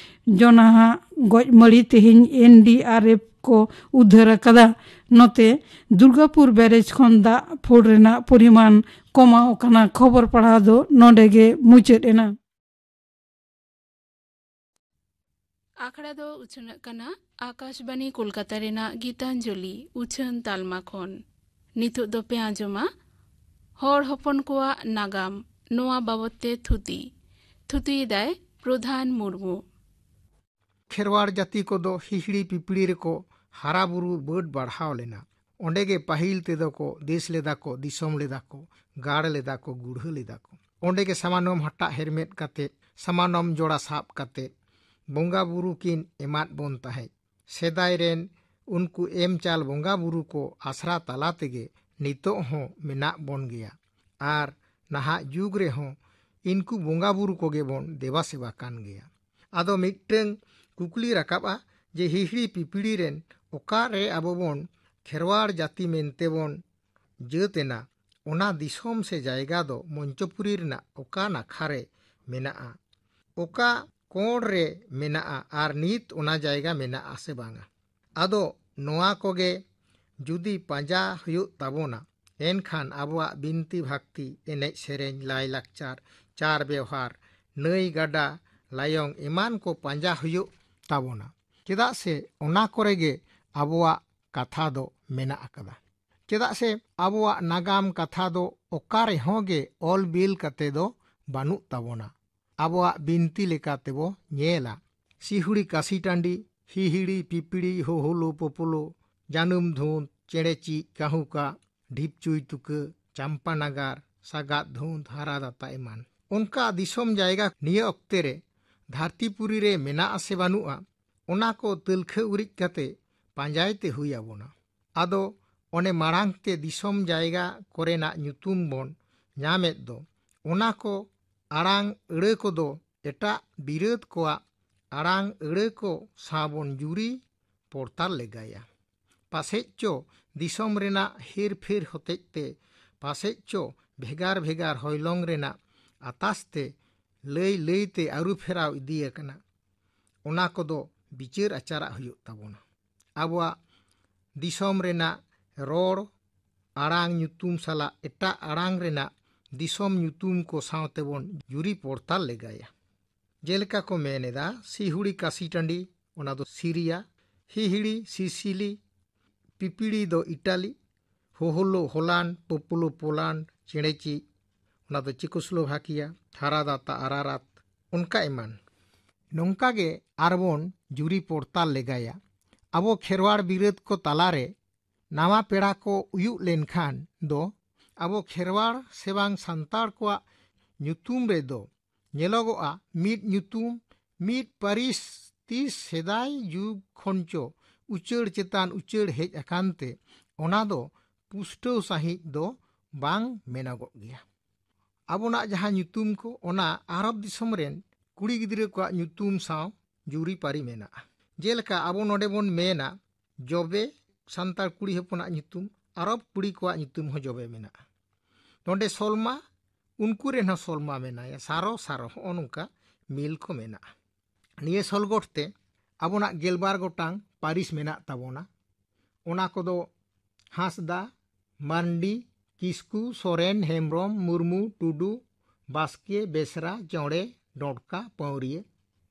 ᱡᱚᱱᱟᱦᱟ ᱜᱚᱡ ᱢᱟᱹᱲᱤ ᱛᱮᱦᱮᱧ ᱮᱱ ᱰᱤ ᱟᱨ ᱮᱯᱷ ᱠᱚ ᱩᱫᱷᱟᱹᱨ ᱟᱠᱟᱫᱟ᱾ ᱱᱚᱛᱮ ᱫᱩᱨᱜᱟᱯᱩᱨ ᱵᱮᱨᱮᱡᱽ ᱠᱷᱚᱱ ᱫᱟᱜ ᱯᱷᱳᱲ ᱨᱮᱱᱟᱜ ᱯᱚᱨᱤᱢᱟᱱ ᱠᱚᱢᱟᱣ ᱟᱠᱟᱱᱟ᱾ ᱠᱷᱚᱵᱚᱨ ᱯᱟᱲᱦᱟᱣ ᱫᱚ ᱱᱚᱰᱮ ᱜᱮ ᱢᱩᱪᱟᱹᱫ ᱮᱱᱟ᱾ ᱟᱠᱷᱲᱟ ᱫᱚ ᱩᱪᱷᱟᱹᱱᱚᱜ ᱠᱟᱱᱟ ᱟᱠᱟᱥᱵᱟᱱᱤ ᱠᱳᱞᱠᱟᱛᱟ ᱨᱮᱱᱟᱜ ᱜᱤᱛᱟᱧᱡᱚᱞᱤ ᱩᱪᱷᱟᱹᱱ ᱛᱟᱞᱢᱟ ᱠᱷᱚᱱ᱾ ᱱᱤᱛᱚᱜ ᱫᱚᱯᱮ ᱟᱸᱡᱚᱢᱟ ᱦᱚᱲ ᱦᱚᱯᱚᱱ ᱠᱚᱣᱟᱜ ᱱᱟᱜᱟᱢ, ᱱᱚᱣᱟ ᱵᱟᱵᱚᱛ ᱛᱮ ᱛᱷᱩᱛᱤ᱾ ᱛᱷᱩᱛᱤᱭᱮᱫᱟᱭ ᱯᱨᱚᱫᱷᱟᱱ ᱢᱩᱨᱢᱩ᱾ ᱠᱷᱮᱨᱣᱟᱲ ᱡᱟᱹᱛᱤ ᱠᱚᱫᱚ ᱦᱤᱦᱤᱲᱤ ᱯᱤᱯᱤᱲᱤ ᱨᱮᱠᱚ ᱦᱟᱨᱟ ᱵᱩᱨᱩ ᱵᱟᱹᱰ ᱵᱟᱲᱦᱟᱣ ᱞᱮᱱᱟ᱾ ᱚᱸᱰᱮ ᱜᱮ ᱯᱟᱹᱦᱤᱞ ᱛᱮᱫᱚ ᱠᱚ ᱫᱮᱥ ᱞᱮᱫᱟ ᱠᱚ, ᱫᱤᱥᱚᱢ ᱞᱮᱫᱟ ᱠᱚ, ᱜᱟᱲ ᱞᱮᱫᱟ ᱠᱚ, ᱜᱩᱲᱦᱟᱹ ᱞᱮᱫᱟ ᱠᱚ᱾ ᱚᱸᱰᱮ ᱜᱮ ᱥᱟᱢᱟᱱᱚᱢ ᱦᱟᱴᱟᱜ ᱦᱮᱨᱢᱮᱫ ᱠᱟᱛᱮ, ᱥᱟᱢᱟᱱᱚᱢ ᱡᱚᱲᱟ ᱥᱟᱵ ᱠᱟᱛᱮ ᱵᱚᱸᱜᱟ ᱵᱩᱨᱩ ᱠᱤᱱ ᱮᱢᱟᱫ ᱵᱚᱱ ᱛᱟᱦᱮᱸᱫ᱾ ᱥᱮᱫᱟᱭ ᱨᱮᱱ ᱩᱱᱠᱩ ᱮᱢ ᱪᱟᱞ ᱵᱚᱸᱜᱟ ᱵᱩᱨᱩ ᱠᱚ ᱟᱥᱨᱟ ᱛᱟᱞᱟ ᱛᱮᱜᱮ ᱱᱤᱛᱚᱜ ᱦᱚᱸ ᱢᱮᱱᱟᱜ ᱵᱚᱱ ᱜᱮᱭᱟ᱾ ᱟᱨ ᱱᱟᱦᱟᱜ ᱡᱩᱜᱽ ᱨᱮᱦᱚᱸ ᱤᱱᱠᱩ ᱵᱚᱸᱜᱟ ᱵᱩᱨᱩ ᱠᱚᱜᱮ ᱵᱚᱱ ᱫᱮᱵᱟ ᱥᱮᱵᱟ ᱠᱟᱱ ᱜᱮᱭᱟ᱾ ᱟᱫᱚ ᱢᱤᱫᱴᱟᱹᱝ ᱠᱩᱠᱞᱤ ᱨᱟᱠᱟᱵᱼᱟ ᱡᱮ ᱦᱤᱦᱤᱲᱤ ᱯᱤᱯᱤᱲᱤ ᱨᱮᱱ ᱚᱠᱟᱨᱮ ᱟᱵᱚ ᱵᱚᱱ ᱠᱷᱮᱨᱣᱟᱲ ᱡᱟᱹᱛᱤ ᱢᱮᱱᱛᱮ ᱵᱚᱱ ᱡᱟᱹᱛ ᱮᱱᱟ, ᱚᱱᱟ ᱫᱤᱥᱚᱢ ᱥᱮ ᱡᱟᱭᱜᱟ ᱫᱚ ᱢᱚᱧᱪᱚᱯᱩᱨᱤ ᱨᱮᱱᱟᱜ ᱚᱠᱟ ᱱᱟᱠᱷᱟ ᱨᱮ ᱢᱮᱱᱟᱜᱼᱟ? ᱚᱠᱟ ᱠᱚᱬ ᱨᱮ ᱢᱮᱱᱟᱜᱼᱟ ᱟᱨ ᱱᱤᱛ ᱚᱱᱟ ᱡᱟᱭᱜᱟ ᱢᱮᱱᱟᱜᱼᱟ ᱥᱮ ᱵᱟᱝᱟ? ᱟᱫᱚ ᱱᱚᱣᱟ ᱠᱚᱜᱮ ᱡᱩᱫᱤ ᱯᱟᱸᱡᱟ ᱦᱩᱭᱩᱜ ᱛᱟᱵᱚᱱᱟ, ᱮᱱᱠᱷᱟᱱ ᱟᱵᱚᱣᱟᱜ ᱵᱤᱱᱛᱤ ᱵᱷᱟᱠᱛᱤ, ᱮᱱᱮᱡ ᱥᱮᱨᱮᱧ, ᱞᱟᱭᱞᱟᱠᱪᱟᱨ, ᱪᱟᱨ ᱵᱮᱣᱦᱟᱨ, ᱱᱟᱹᱭ ᱜᱟᱰᱟ, ᱞᱟᱭᱚᱝ ᱮᱢᱟᱱ ᱠᱚ ᱯᱟᱸᱡᱟ ᱦᱩᱭᱩᱜ ᱛᱟᱵᱚᱱᱟ᱾ ᱪᱮᱫᱟᱜ ᱥᱮ ᱚᱱᱟ ᱠᱚᱨᱮ ᱜᱮ ᱟᱵᱚᱣᱟᱜ ᱠᱟᱛᱷᱟ ᱫᱚ ᱢᱮᱱᱟᱜ ᱟᱠᱟᱫᱟ᱾ ᱪᱮᱫᱟᱜ ᱥᱮ ᱟᱵᱚᱣᱟᱜ ᱱᱟᱜᱟᱢ ᱠᱟᱛᱷᱟ ᱫᱚ ᱚᱠᱟ ᱨᱮᱦᱚᱸ ᱜᱮ ᱚᱞ ᱵᱤᱞ ᱠᱟᱛᱮ ᱫᱚ ᱵᱟᱹᱱᱩᱜ ᱛᱟᱵᱚᱱᱟ᱾ ᱟᱵᱚᱣᱟᱜ ᱵᱤᱱᱛᱤ ᱞᱮᱠᱟ ᱛᱮᱵᱚ ᱧᱮᱞᱟ, ᱥᱤᱦᱩᱲᱤ ᱠᱟᱥᱤ ᱴᱟᱺᱰᱤ, ᱦᱤᱦᱤᱲᱤ ᱯᱤᱯᱤᱲᱤ ᱦᱳᱦᱳᱞᱳ ᱯᱳᱯᱳᱞᱳ, ᱡᱟᱹᱱᱩᱢ ᱫᱷᱩᱸᱫ, ᱪᱮᱬᱮ ᱪᱤᱜ ᱠᱟᱹᱦᱩ ᱠᱟᱜ, ᱰᱷᱤᱯᱪᱩᱭ ᱛᱩᱠᱟᱹ, ᱪᱟᱢᱯᱟ ᱱᱟᱜᱟᱨ, ᱥᱟᱜᱟᱫ ᱫᱷᱩᱸᱫ, ᱦᱟᱨᱟ ᱫᱟᱛᱟ ᱮᱢᱟᱱ᱾ ᱚᱱᱠᱟ ᱫᱤᱥᱚᱢ ᱡᱟᱭᱜᱟ ᱱᱤᱭᱟᱹ ᱚᱠᱛᱮ ᱨᱮ ᱫᱷᱟᱹᱨᱛᱤ ᱯᱩᱨᱤ ᱨᱮ ᱢᱮᱱᱟᱜ ᱟᱥᱮ ᱵᱟᱹᱱᱩᱜᱼᱟ, ᱚᱱᱟ ᱠᱚ ᱛᱟᱹᱞᱠᱷᱟᱹ ᱩᱨᱤᱡ ᱠᱟᱛᱮ ᱯᱟᱸᱡᱟᱭ ᱛᱮ ᱦᱩᱭ ᱟᱵᱚᱱᱟ᱾ ᱟᱫᱚ ᱚᱱᱮ ᱢᱟᱲᱟᱝ ᱛᱮ ᱫᱤᱥᱚᱢ ᱡᱟᱭᱜᱟ ᱠᱚᱨᱮᱱᱟᱜ ᱧᱩᱛᱩᱢ ᱵᱚᱱ ᱧᱟᱢᱮᱫ ᱫᱚ, ᱚᱱᱟ ᱠᱚ ᱟᱲᱟᱝ ᱟᱹᱲᱟᱹ ᱠᱚᱫᱚ ᱮᱴᱟᱜ ᱵᱤᱨᱟᱹᱫ ᱠᱚᱣᱟᱜ ᱟᱲᱟᱝ ᱟᱹᱲᱟᱹ ᱠᱚ ᱥᱟᱶ ᱵᱚᱱ ᱡᱩᱨᱤ ᱯᱚᱲᱛᱟᱞ ᱞᱮᱜᱟᱭᱟ᱾ ᱯᱟᱥᱮᱡ ᱪᱚ ᱫᱤᱥᱚᱢ ᱨᱮᱱᱟᱜ ᱦᱮᱨ ᱯᱷᱮᱨ ᱦᱚᱛᱮᱡ ᱛᱮ, ᱯᱟᱥᱮᱡ ᱪᱚ ᱵᱷᱮᱜᱟᱨ ᱵᱷᱮᱜᱟᱨ ᱦᱚᱭᱞᱚᱝ ᱨᱮᱱᱟᱜ ᱟᱛᱟᱥ ᱛᱮ ᱞᱟᱹᱭ ᱞᱟᱹᱭ ᱛᱮ ᱟᱹᱨᱩ ᱯᱷᱮᱨᱟᱣ ᱤᱫᱤ ᱟᱠᱟᱱᱟ᱾ ᱚᱱᱟ ᱠᱚᱫᱚ ᱵᱤᱪᱟᱹᱨ ᱟᱪᱟᱨᱟᱜ ᱦᱩᱭᱩᱜ ᱛᱟᱵᱚᱱᱟ᱾ ᱟᱵᱚᱣᱟᱜ ᱫᱤᱥᱚᱢ ᱨᱮᱱᱟᱜ ᱨᱚᱲ ᱟᱲᱟᱝ ᱧᱩᱛᱩᱢ ᱥᱟᱞᱟᱜ ᱮᱴᱟᱜ ᱟᱲᱟᱝ ᱨᱮᱱᱟᱜ ᱫᱤᱥᱚᱢ ᱧᱩᱛᱩᱢ ᱠᱚ ᱥᱟᱶ ᱛᱮᱵᱚᱱ ᱡᱩᱨᱤ ᱯᱚᱲᱛᱟᱞ ᱞᱮᱜᱟᱭᱟ᱾ ᱡᱮᱞᱮᱠᱟ ᱠᱚ ᱢᱮᱱ ᱮᱫᱟ, ᱥᱤᱦᱩᱲᱤ ᱠᱟᱥᱤ ᱴᱟᱺᱰᱤ, ᱚᱱᱟ ᱫᱚ ᱥᱤᱨᱤᱭᱟ, ᱦᱤᱦᱤᱲᱤ ᱥᱤᱥᱤᱞᱤ, ᱯᱤᱯᱤᱲᱤ ᱫᱚ ᱤᱴᱟᱞᱤ, ᱦᱳᱦᱳᱞᱳ ᱦᱚᱞᱟᱱᱰ, ᱯᱳᱯᱳᱞᱳ ᱯᱳᱞᱟᱱᱰ, ᱪᱮᱬᱮᱪᱤᱡ, ᱚᱱᱟ ᱫᱚ ᱪᱮᱠᱳᱥᱞᱳᱵᱷᱟᱠᱤᱭᱟ, ᱦᱟᱨᱟᱫᱟᱛᱟ ᱟᱨᱟᱨᱟᱛ, ᱚᱱᱠᱟ ᱮᱢᱟᱱ᱾ ᱱᱚᱝᱠᱟ ᱜᱮ ᱟᱨᱵᱚᱱ ᱡᱩᱨᱤ ᱯᱚᱲᱛᱟᱞ ᱞᱮᱜᱟᱭᱟ᱾ ᱟᱵᱚ ᱠᱷᱮᱨᱣᱟᱲ ᱵᱤᱨᱟᱹᱫ ᱠᱚ ᱛᱟᱞᱟᱨᱮ ᱱᱟᱣᱟ ᱯᱮᱲᱟ ᱠᱚ ᱩᱭᱩᱜ ᱞᱮᱱᱠᱷᱟᱱ ᱫᱚ ᱟᱵᱚ ᱠᱷᱮᱨᱣᱟᱲ ᱥᱮ ᱵᱟᱝ ᱥᱟᱱᱛᱟᱲ ᱠᱚᱣᱟᱜ ᱧᱩᱛᱩᱢ ᱨᱮᱫᱚ ᱧᱮᱞᱚᱜᱚᱜᱼᱟ ᱢᱤᱫ ᱧᱩᱛᱩᱢ, ᱢᱤᱫ ᱯᱟᱹᱨᱤᱥ ᱛᱤᱥ ᱥᱮᱫᱟᱭ ᱡᱩᱜᱽ ᱠᱷᱚᱱ ᱪᱚ ᱩᱪᱟᱹᱲ ᱪᱮᱛᱟᱱ ᱩᱪᱟᱹᱲ ᱦᱮᱡ ᱟᱠᱟᱱ ᱛᱮ ᱚᱱᱟ ᱫᱚ ᱯᱩᱥᱴᱟᱹᱣ ᱥᱟᱺᱦᱤᱡ ᱫᱚ ᱵᱟᱝ ᱢᱮᱱᱚᱜᱚᱜ ᱜᱮᱭᱟ᱾ ᱟᱵᱚᱱᱟᱜ ᱡᱟᱦᱟᱸ ᱧᱩᱛᱩᱢ ᱠᱚ, ᱚᱱᱟ ᱟᱨᱚᱵ ᱫᱤᱥᱚᱢ ᱨᱮᱱ ᱠᱩᱲᱤ ᱜᱤᱫᱽᱨᱟᱹ ᱠᱚᱣᱟᱜ ᱧᱩᱛᱩᱢ ᱥᱟᱶ ᱡᱩᱨᱤᱯᱟᱹᱨᱤ ᱢᱮᱱᱟᱜᱼᱟ᱾ ᱡᱮᱞᱮᱠᱟ ᱟᱵᱚ ᱱᱚᱰᱮ ᱵᱚᱱ ᱢᱮᱱᱟ ᱡᱚᱵᱮ, ᱥᱟᱱᱛᱟᱲ ᱠᱩᱲᱤ ᱦᱚᱯᱚᱱᱟᱜ ᱧᱩᱛᱩᱢ, ᱟᱨᱚᱵ ᱠᱩᱲᱤ ᱠᱚᱣᱟᱜ ᱧᱩᱛᱩᱢ ᱦᱚᱸ ᱡᱚᱵᱮ ᱢᱮᱱᱟᱜᱼᱟ᱾ ᱱᱚᱰᱮ ᱥᱚᱞᱢᱟ, ᱩᱱᱠᱩ ᱨᱮᱱ ᱦᱚᱸ ᱥᱚᱞᱢᱟ ᱢᱮᱱᱟᱭᱟ, ᱥᱟᱨᱚ, ᱥᱟᱨᱚ, ᱦᱚᱸᱜᱼᱚ ᱱᱚᱝᱠᱟ ᱢᱤᱞ ᱠᱚ ᱢᱮᱱᱟᱜᱼᱟ᱾ ᱱᱤᱭᱟᱹ ᱥᱚᱞᱜᱚᱴ ᱛᱮ ᱟᱵᱚᱱᱟᱜ ᱜᱮᱞᱵᱟᱨ ᱜᱚᱴᱟᱝ ᱯᱟᱹᱨᱤᱥ ᱢᱮᱱᱟᱜ ᱛᱟᱵᱚᱱᱟ᱾ ᱚᱱᱟ ᱠᱚᱫᱚ ᱦᱟᱸᱥᱫᱟ, ᱢᱟᱱᱰᱤ, ᱠᱤᱥᱠᱩ, ᱥᱚᱨᱮᱱ, ᱦᱮᱢᱵᱽᱨᱚᱢ, ᱢᱩᱨᱢᱩ, ᱴᱩᱰᱩ, ᱵᱟᱥᱠᱮ, ᱵᱮᱥᱨᱟ, ᱪᱚᱬᱮ, ᱰᱚᱸᱰᱠᱟ, ᱯᱟᱹᱣᱨᱤᱭᱟᱹ᱾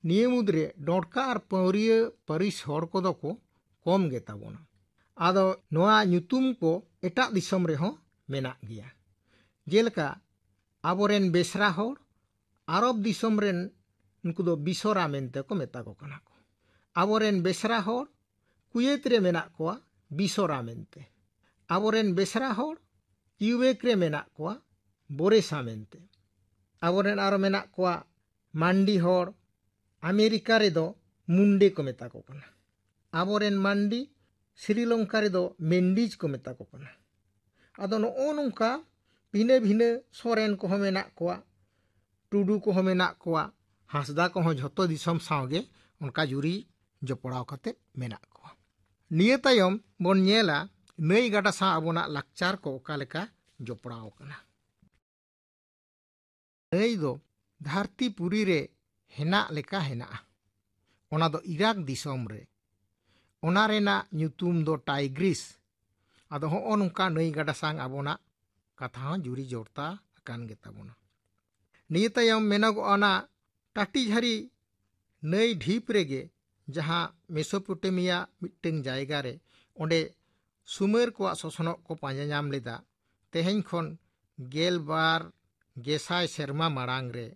ᱱᱤᱭᱟᱹ ᱢᱩᱫᱽᱨᱮ ᱰᱚᱸᱰᱠᱟ ᱟᱨ ᱯᱟᱹᱣᱨᱤᱭᱟᱹ ᱯᱟᱹᱨᱤᱥ ᱦᱚᱲ ᱠᱚᱫᱚ ᱠᱚ ᱠᱚᱢ ᱜᱮ ᱛᱟᱵᱚᱱᱟ᱾ ᱟᱫᱚ ᱱᱚᱣᱟ ᱧᱩᱛᱩᱢ ᱠᱚ ᱮᱴᱟᱜ ᱫᱤᱥᱚᱢ ᱨᱮᱦᱚᱸ ᱢᱮᱱᱟᱜ ᱜᱮᱭᱟ᱾ ᱡᱮᱞᱮᱠᱟ ᱟᱵᱚᱨᱮᱱ ᱵᱮᱥᱨᱟ ᱦᱚᱲ ᱟᱨᱚᱵ ᱫᱤᱥᱚᱢ ᱨᱮᱱ, ᱩᱱᱠᱩ ᱫᱚ ᱵᱤᱥᱚᱨᱟ ᱢᱮᱱᱛᱮ ᱠᱚ ᱢᱮᱛᱟ ᱠᱚ ᱠᱟᱱᱟ ᱠᱚ᱾ ᱟᱵᱚᱨᱮᱱ ᱵᱮᱥᱨᱟ ᱦᱚᱲ ᱠᱩᱭᱮᱛ ᱨᱮ ᱢᱮᱱᱟᱜ ᱠᱚᱣᱟ ᱵᱤᱥᱚᱨᱟ ᱢᱮᱱᱛᱮ᱾ ᱟᱵᱚᱨᱮᱱ ᱵᱮᱥᱨᱟ ᱦᱚᱲ ᱠᱤᱭᱩᱵᱮᱠ ᱨᱮ ᱢᱮᱱᱟᱜ ᱠᱚᱣᱟ ᱵᱚᱨᱮᱥᱟ ᱢᱮᱱᱛᱮ᱾ ᱟᱵᱚᱨᱮᱱ ᱟᱨᱚ ᱢᱮᱱᱟᱜ ᱠᱚᱣᱟ ᱢᱟᱱᱰᱤ ᱦᱚᱲ, ᱟᱢᱮᱨᱤᱠᱟ ᱨᱮᱫᱚ ᱢᱩᱱᱰᱮ ᱠᱚ ᱢᱮᱛᱟ ᱠᱚ ᱠᱟᱱᱟ᱾ ᱟᱵᱚᱨᱮᱱ ᱢᱟᱱᱰᱤ ᱥᱨᱤᱞᱚᱝᱠᱟ ᱨᱮᱫᱚ ᱢᱮᱱᱰᱤᱡᱽ ᱠᱚ ᱢᱮᱛᱟ ᱠᱚ ᱠᱟᱱᱟ᱾ ᱟᱫᱚ ᱱᱚᱜᱼᱚ ᱱᱚᱝᱠᱟ ᱵᱷᱤᱱᱟᱹ ᱵᱷᱤᱱᱟᱹ ᱥᱚᱨᱮᱱ ᱠᱚᱦᱚᱸ ᱢᱮᱱᱟᱜ ᱠᱚᱣᱟ, ᱴᱩᱰᱩ ᱠᱚᱦᱚᱸ ᱢᱮᱱᱟᱜ ᱠᱚᱣᱟ, ᱦᱟᱸᱥᱫᱟ ᱠᱚᱦᱚᱸ ᱡᱷᱚᱛᱚ ᱫᱤᱥᱚᱢ ᱥᱟᱶᱜᱮ ᱚᱱᱠᱟ ᱡᱩᱨᱤ ᱡᱚᱯᱲᱟᱣ ᱠᱟᱛᱮ ᱢᱮᱱᱟᱜ ᱠᱚᱣᱟ᱾ ᱱᱤᱭᱟᱹ ᱛᱟᱭᱚᱢ ᱵᱚᱱ ᱧᱮᱞᱟ ᱱᱟᱹᱭ ᱜᱟᱰᱟ ᱥᱟᱶ ᱟᱵᱚᱱᱟᱜ ᱞᱟᱠᱪᱟᱨ ᱠᱚ ᱚᱠᱟ ᱞᱮᱠᱟ ᱡᱚᱯᱲᱟᱣ ᱟᱠᱟᱱᱟ᱾ ᱱᱟᱹᱭ ᱫᱚ ᱫᱷᱟᱹᱨᱛᱤ ᱯᱩᱨᱤ ᱨᱮ ᱦᱮᱱᱟᱜ ᱞᱮᱠᱟ ᱦᱮᱱᱟᱜᱼᱟ᱾ ᱚᱱᱟ ᱫᱚ ᱤᱨᱟᱠ ᱫᱤᱥᱚᱢ ᱨᱮ᱾ ᱚᱱᱟ ᱨᱮᱱᱟᱜ ᱧᱩᱛᱩᱢ ᱫᱚ ᱴᱟᱭᱜᱨᱤᱥ᱾ ᱟᱫᱚ ᱦᱚᱸᱜᱼᱚ ᱱᱚᱝᱠᱟ ᱱᱟᱹᱭ ᱜᱟᱰᱟ ᱥᱟᱝ ᱟᱵᱚᱱᱟᱜ ᱠᱟᱛᱷᱟ ᱦᱚᱸ ᱡᱩᱨᱤ ᱡᱚᱲᱛᱟ ᱟᱠᱟᱱ ᱜᱮᱛᱟᱵᱚᱱᱟ᱾ ᱱᱤᱭᱟᱹ ᱛᱟᱭᱚᱢ ᱢᱮᱱᱚᱜᱚᱜᱼᱟ ᱚᱱᱟ ᱴᱟᱴᱤᱡᱷᱟᱨᱤ ᱱᱟᱹᱭ ᱰᱷᱤᱯ ᱨᱮᱜᱮ, ᱡᱟᱦᱟᱸ ᱢᱮᱥᱳᱯᱚᱴᱮᱢᱤᱭᱟ ᱢᱤᱫᱴᱟᱝ ᱡᱟᱭᱜᱟ ᱨᱮ, ᱚᱸᱰᱮ ᱥᱩᱢᱮᱨ ᱠᱚᱣᱟᱜ ᱥᱚᱥᱱᱚᱜ ᱠᱚ ᱯᱟᱸᱡᱟ ᱧᱟᱢ ᱞᱮᱫᱟ᱾ ᱛᱮᱦᱮᱧ ᱠᱷᱚᱱ ᱜᱮᱞ ᱵᱟᱨ ᱜᱮᱥᱟᱭ ᱥᱮᱨᱢᱟ ᱢᱟᱲᱟᱝ ᱨᱮ